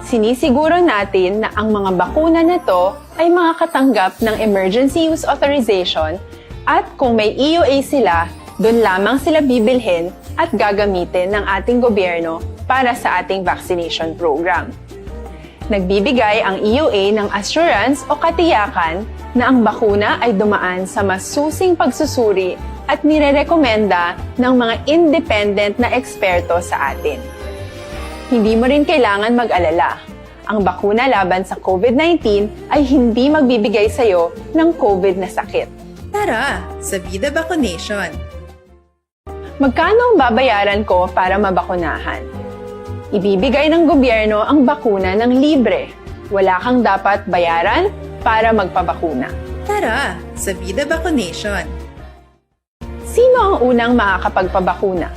Sinisiguro natin na ang mga bakuna na to ay makakatanggap ng emergency use authorization at kung may E U A sila, doon lamang sila bibilhin at gagamitin ng ating gobyerno para sa ating vaccination program. Nagbibigay ang E U A ng assurance o katiyakan na ang bakuna ay dumaan sa masusing pagsusuri at nirerekomenda ng mga independent na eksperto sa atin. Hindi mo rin kailangan mag-alala. Ang bakuna laban sa COVID nineteen ay hindi magbibigay sa iyo ng COVID na sakit. Tara, sa Bida Vaccination! Magkano ang babayaran ko para mabakunahan? Ibibigay ng gobyerno ang bakuna ng libre. Wala kang dapat bayaran para magpabakuna. Tara, sa Bida Vaccination! Sino ang unang makakapagpabakuna?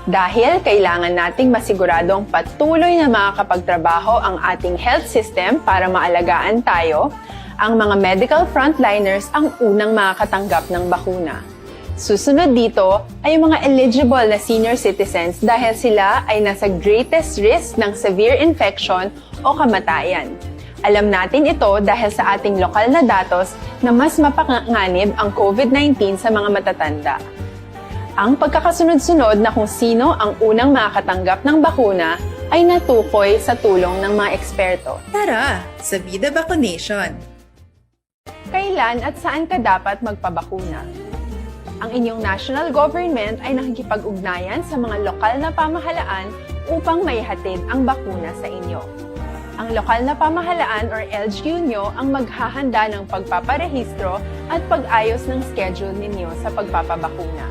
Dahil kailangan nating masiguradong patuloy na makakapagtrabaho ang ating health system para maalagaan tayo, ang mga medical frontliners ang unang makakatanggap ng bakuna. Susunod dito ay ang mga eligible na senior citizens dahil sila ay nasa greatest risk ng severe infection o kamatayan. Alam natin ito dahil sa ating lokal na datos na mas mapanganib ang COVID nineteen sa mga matatanda. Ang pagkakasunod-sunod na kung sino ang unang makakatanggap ng bakuna ay natukoy sa tulong ng mga eksperto. Tara, sa Bida Vaccination! Kailan at saan ka dapat magpabakuna? Ang inyong national government ay nakikipag-ugnayan sa mga lokal na pamahalaan upang maihatid ang bakuna sa inyo. Ang lokal na pamahalaan or L G U nyo ang maghahanda ng pagpaparehistro at pag-ayos ng schedule ninyo sa pagpapabakuna.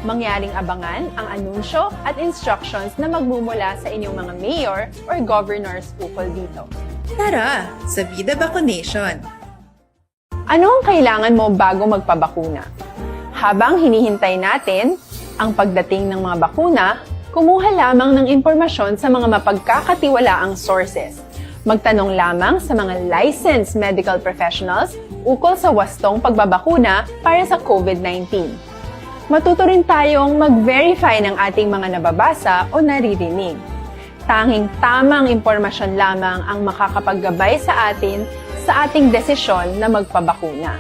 Mangyaring abangan ang anunsyo at instructions na magmumula sa inyong mga mayor or governors ukol dito. Tara, sa Bida Vaccination! Ano ang kailangan mo bago magpabakuna? Habang hinihintay natin ang pagdating ng mga bakuna, kumuha lamang ng impormasyon sa mga mapagkakatiwalaang sources. Magtanong lamang sa mga licensed medical professionals ukol sa wastong pagbabakuna para sa COVID nineteen. Matuto rin tayong mag-verify ng ating mga nababasa o naririnig. Tanging tamang impormasyon lamang ang makakapaggabay sa atin sa ating desisyon na magpabakuna.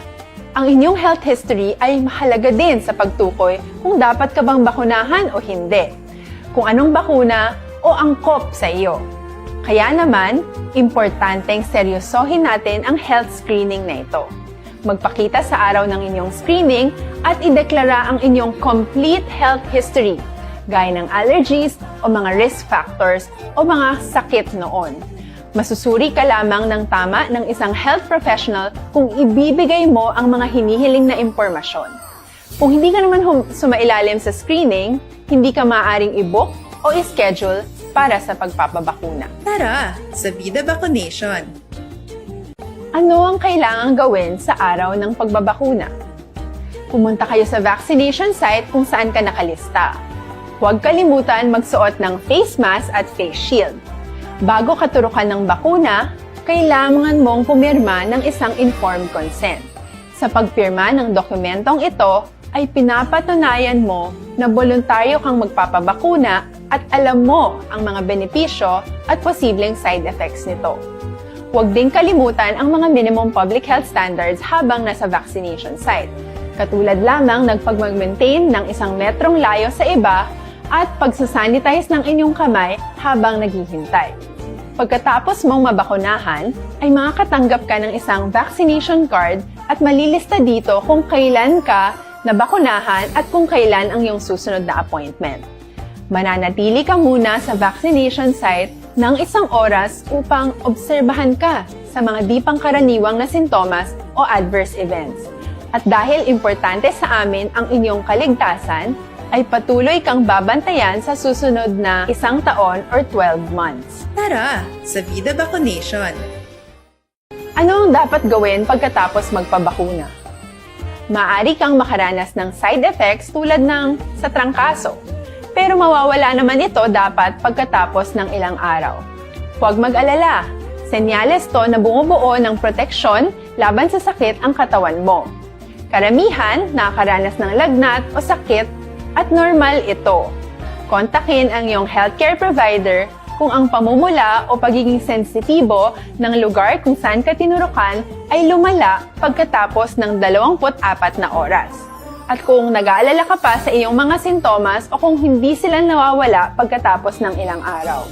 Ang inyong health history ay mahalaga din sa pagtukoy kung dapat ka bang bakunahan o hindi, kung anong bakuna o angkop sa iyo. Kaya naman, importanteng seryosohin natin ang health screening na ito. Magpakita sa araw ng inyong screening at ideklara ang inyong complete health history. gaya ng allergies o mga risk factors o mga sakit noon. Masusuri ka lamang ng tama ng isang health professional kung ibibigay mo ang mga hinihiling na impormasyon. Kung hindi ka naman hum- sumailalim sa screening, hindi ka maaaring i-book o i-schedule para sa pagpapabakuna. Tara sa Vida Vaccination! Ano ang kailangang gawin sa araw ng pagbabakuna? Pumunta kayo sa vaccination site kung saan ka nakalista. Huwag kalimutan magsuot ng face mask at face shield. Bago ka turukan ng bakuna, kailangan mong pumirma ng isang informed consent. Sa pagpirma ng dokumentong ito, ay pinapatunayan mo na boluntaryo kang magpapabakuna at alam mo ang mga benepisyo at posibleng side effects nito. Huwag ding kalimutan ang mga minimum public health standards habang nasa vaccination site, katulad lamang ng pagmag-maintain ng isang metrong layo sa iba at pagsasanitize ng inyong kamay habang naghihintay. Pagkatapos mong mabakunahan, ay makakatanggap ka ng isang vaccination card at malilista dito kung kailan ka nabakunahan at kung kailan ang iyong susunod na appointment. Mananatili ka muna sa vaccination site ng isang oras upang obserbahan ka sa mga di pangkaraniwang na sintomas o adverse events. At dahil importante sa amin ang inyong kaligtasan, ay patuloy kang babantayan sa susunod na isang taon or twelve months. Tara sa Vida Vaccination! Ano ang dapat gawin pagkatapos magpabakuna? Maaari kang makaranas ng side effects tulad ng sa trangkaso, pero mawawala naman ito dapat pagkatapos ng ilang araw. Huwag mag-alala, senyales to na bumubuo ng proteksyon laban sa sakit ang katawan mo. Karamihan nakakaranas ng lagnat o sakit at normal ito. Kontakin ang iyong healthcare provider kung ang pamumula o pagiging sensitibo ng lugar kung saan ka tinurukan ay lumala pagkatapos ng dalawampu't apat na oras. At kung nag-aalala ka pa sa iyong mga sintomas o kung hindi sila nawawala pagkatapos ng ilang araw.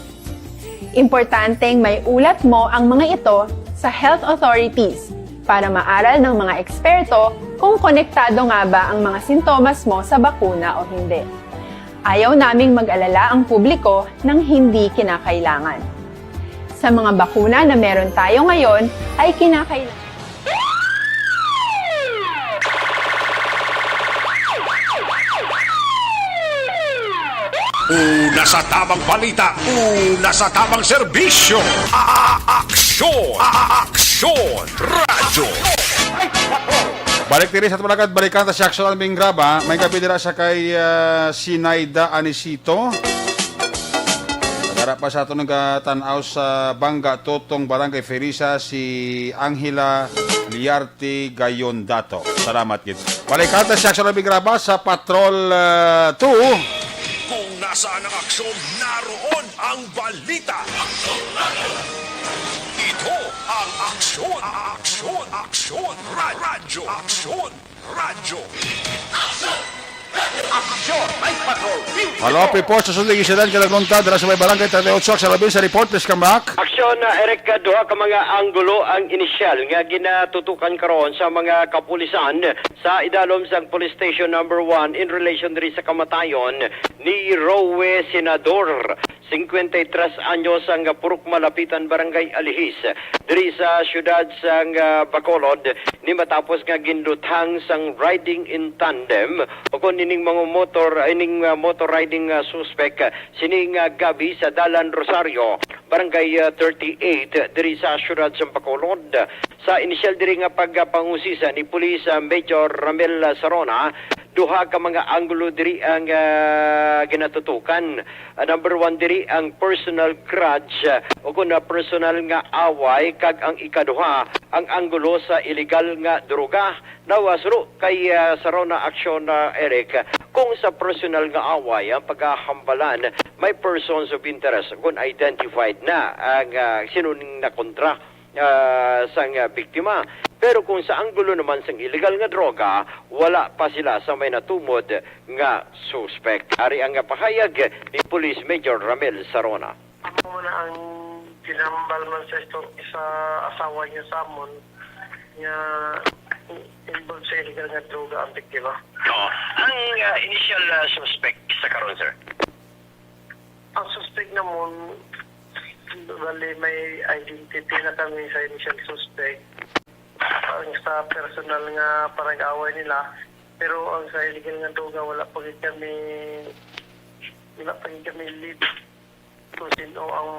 Importanteng may ulat mo ang mga ito sa health authorities para maaral ng mga eksperto kung konektado nga ba ang mga sintomas mo sa bakuna o hindi. Ayaw naming mag-alala ang publiko ng hindi kinakailangan. Sa mga bakuna na meron tayo ngayon ay kinakailangan. Una sa tamang balita, una sa tamang serbisyo. A-, a-, aksyon, a-, a-, aksyon, radyo. Balik diri sa Tumalakat, balikan ta si Aksyon Alvin Graba. May gabi dira sa kay, ah, Sinaida Anisito. Nagara pa sa aton nagatan-aw sa Bangga Totong, Barangay Felisa, si Angela Liarte Gayondato. Salamat gid. Balikan ta si Aksyon Alvin Graba sa Patrol, ah, two. Kung nasaan ang aksyon, naroon ang balita. Ito ang Aksyon, Aksyon, Aksyon, Ra-, Radyo, Aksyon, Radyo. Aksyon, may patrol. Hello, people. Sa Sunding Isidan, Kalagunta, dira sa may Barangay thirty-eight, Aksyon Alvin sa report, please come back. Aksyon, uh, Eric, uh, duha ka mga anggulo ang inisyal nga ginatutukan karon sa mga kapulisan sa idalom sang Police Station Number One in relation diri sa kamatayon ni Rowe Senador, singkwenta y tres anyos, ang purok Malapitan, Barangay Alihis, diri sa siyudad sang, ah, Bacolod, ni matapos nga ginluthang sang riding in tandem o kon ining mga motor, ining, ah, motor riding, ah, suspek, ah, sining, ah, gabi sa Dalan Rosario, Barangay, ah, thirty-eight, diri sa siyudad sang Bacolod. Sa inisyal diri nga pagpangusisa ni Police, ah, Major Ramel, ah, Sarona, duha ka mga anggulo diri ang, ah, ginatutukan. Ah, number one diri ang personal grudge, ah, o kon, ah, personal nga away, kag ang ikaduha ang anggulo sa iligal nga droga. Now, ah, suno kay, ah, Sarona Aksyon, ah, Eric, kung sa personal nga away ang pagkahambalan, may persons of interest kon identified na ang, ah, sino ning nakontra, ah, sang, ah, biktima. Pero kung sa anggulo naman sang iligal nga droga, wala pa sila sa may natumod nga suspect. Ari ang pahayag ni Police Major Ramel Sarona. Amo man ang ginhambal man sa isto-, sa asawa niya sa amon nga involved sa illegal nga droga ang biktima. Oo. Ang, ah, initial, ah, suspect sa karon, sir? Ang suspect namon, bali may identity na kami sa initial suspect. Ang sa personal nga panag-away nila, pero ang sa illegal nga droga, wala pa gid kami, wala pa gid kami lead kung sino ang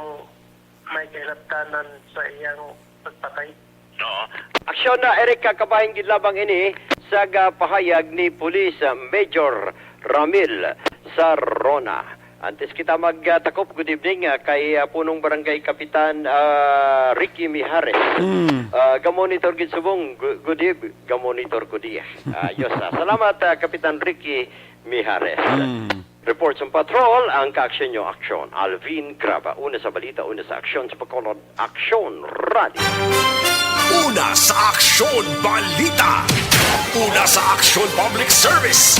may kahilantanan sa iyang pagpatay. Oo. Aksyon na, Eric, kabahin gid lamang ini sa, ah, pahayag ni Police, ah, Major Ramil Sarona. Antes kita magtakop, good evening, ah, kay, ah, Punong Barangay Kapitan, ah, Ricky Mijares. Mm. Ah, gamonitor gid subong, gu-, good eve-, gamonitor ko diya. Ah, yos, ah, salamat, ah, Kapitan Ricky Mijares. Mm. Report sang patrol, ang kaaksyon nyo, aksyon. Alvin Graba, una sa balita, una sa aksyon, sa Bacolod, Aksyon Radio. Una sa aksyon, balita. Una sa aksyon, public service.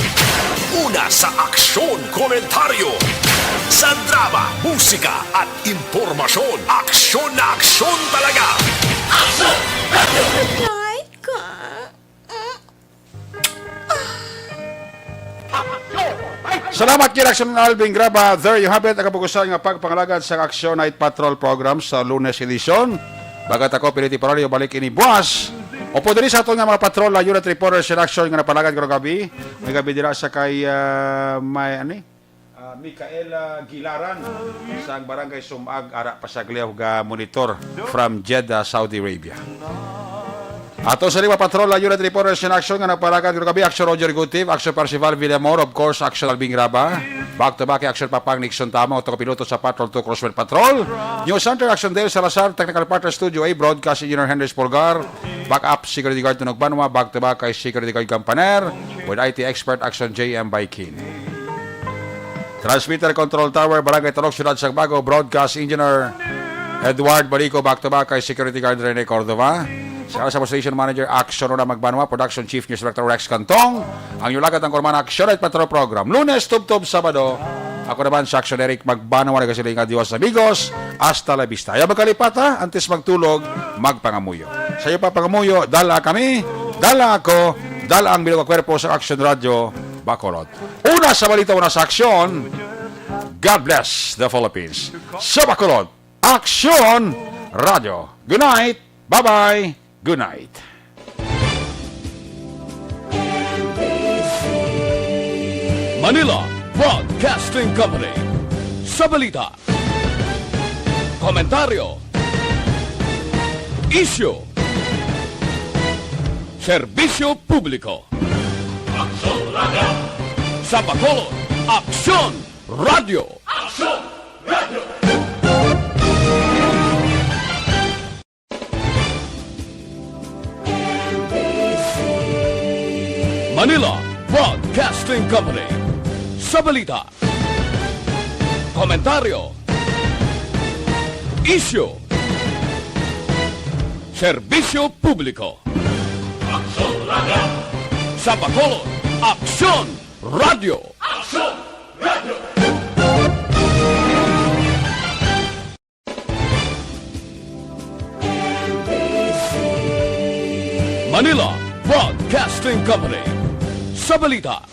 Una sa aksyon, komentaryo. Sa drama, musika, at impormasyon, aksyon na aksyon talaga. Aksyon! Aray ko. Salamat kay Aksyon Alvin Graba. There you have it, ang kabukusan nga pagpangalagad sa Aksyon Night Patrol program sa Lunes edisyon. Bagat ako, Piniti Parolio, balik ini buwas. Upod diri sa aton nga mga patrol, ah, unit reporters in action nga napalagad karong gabi. May gabi dira sa kay, ah, may, ani? Ah, Micaela Gilaran, sang Barangay Sumag, ara pa sa Gleo, ga monitor from Jeddah, Saudi Arabia. Ato sa lima patrol, ang unit reporters in action nga napalagad karong gabi, Action Roger Gutiv, Action Percival Villamor, of course, Action Albing Raba. Back to back, Action Papang Nixon Tama, Otto Piloto sa Patrol two Crosswind Patrol. News Center, Action Dale Salazar, Technical Partner Studio A, Broadcast Engineer Henry Spolgar, Backup Security Guard Tunog Banwa, back to back kay Security Guard Campaner, with I T expert Action J M Baikin. Transmitter Control Tower, Barangay Talok, Siyudad sang Bago, Broadcast Engineer Edward Balico, back to back kay Security Guard Rene Cordova. Sa, sa Station Manager, Action Rona Magbanwa, Production Chief News Director Rex Cantong, ang inyong lagad ang Kurman Action at Patrol Program. Lunes, tubtob, Sabado. Ako naman si Action Eric Magbanwa, nagasiling nga Dios amigos. Hasta la vista. Ayaw magkalipat, ha? Antes magtulog, magpangamuyo. Sa iyo pa pangamuyo, dala kami, dala ako, dala ang bilog nga kwerpo sa Action Radio Bacolod. Una sa balita, una sa aksyon. God bless the Philippines. Sa Bacolod, Aksyon Radio. Good night. Bye-bye. Good night. Manila Broadcasting Company. Sa balita, komentaryo, isyu, serbisyo publiko. Aksyon Radio. Sa Bacolod, Aksyon Radio. Aksyon Radio. Manila Broadcasting Company. Sa balita, komentaryo, isyu, serbisyo publiko. Aksyon Radio. Sa Bacolod, Aksyon Radio. Aksyon Radio. Manila Broadcasting Company. Sa balita,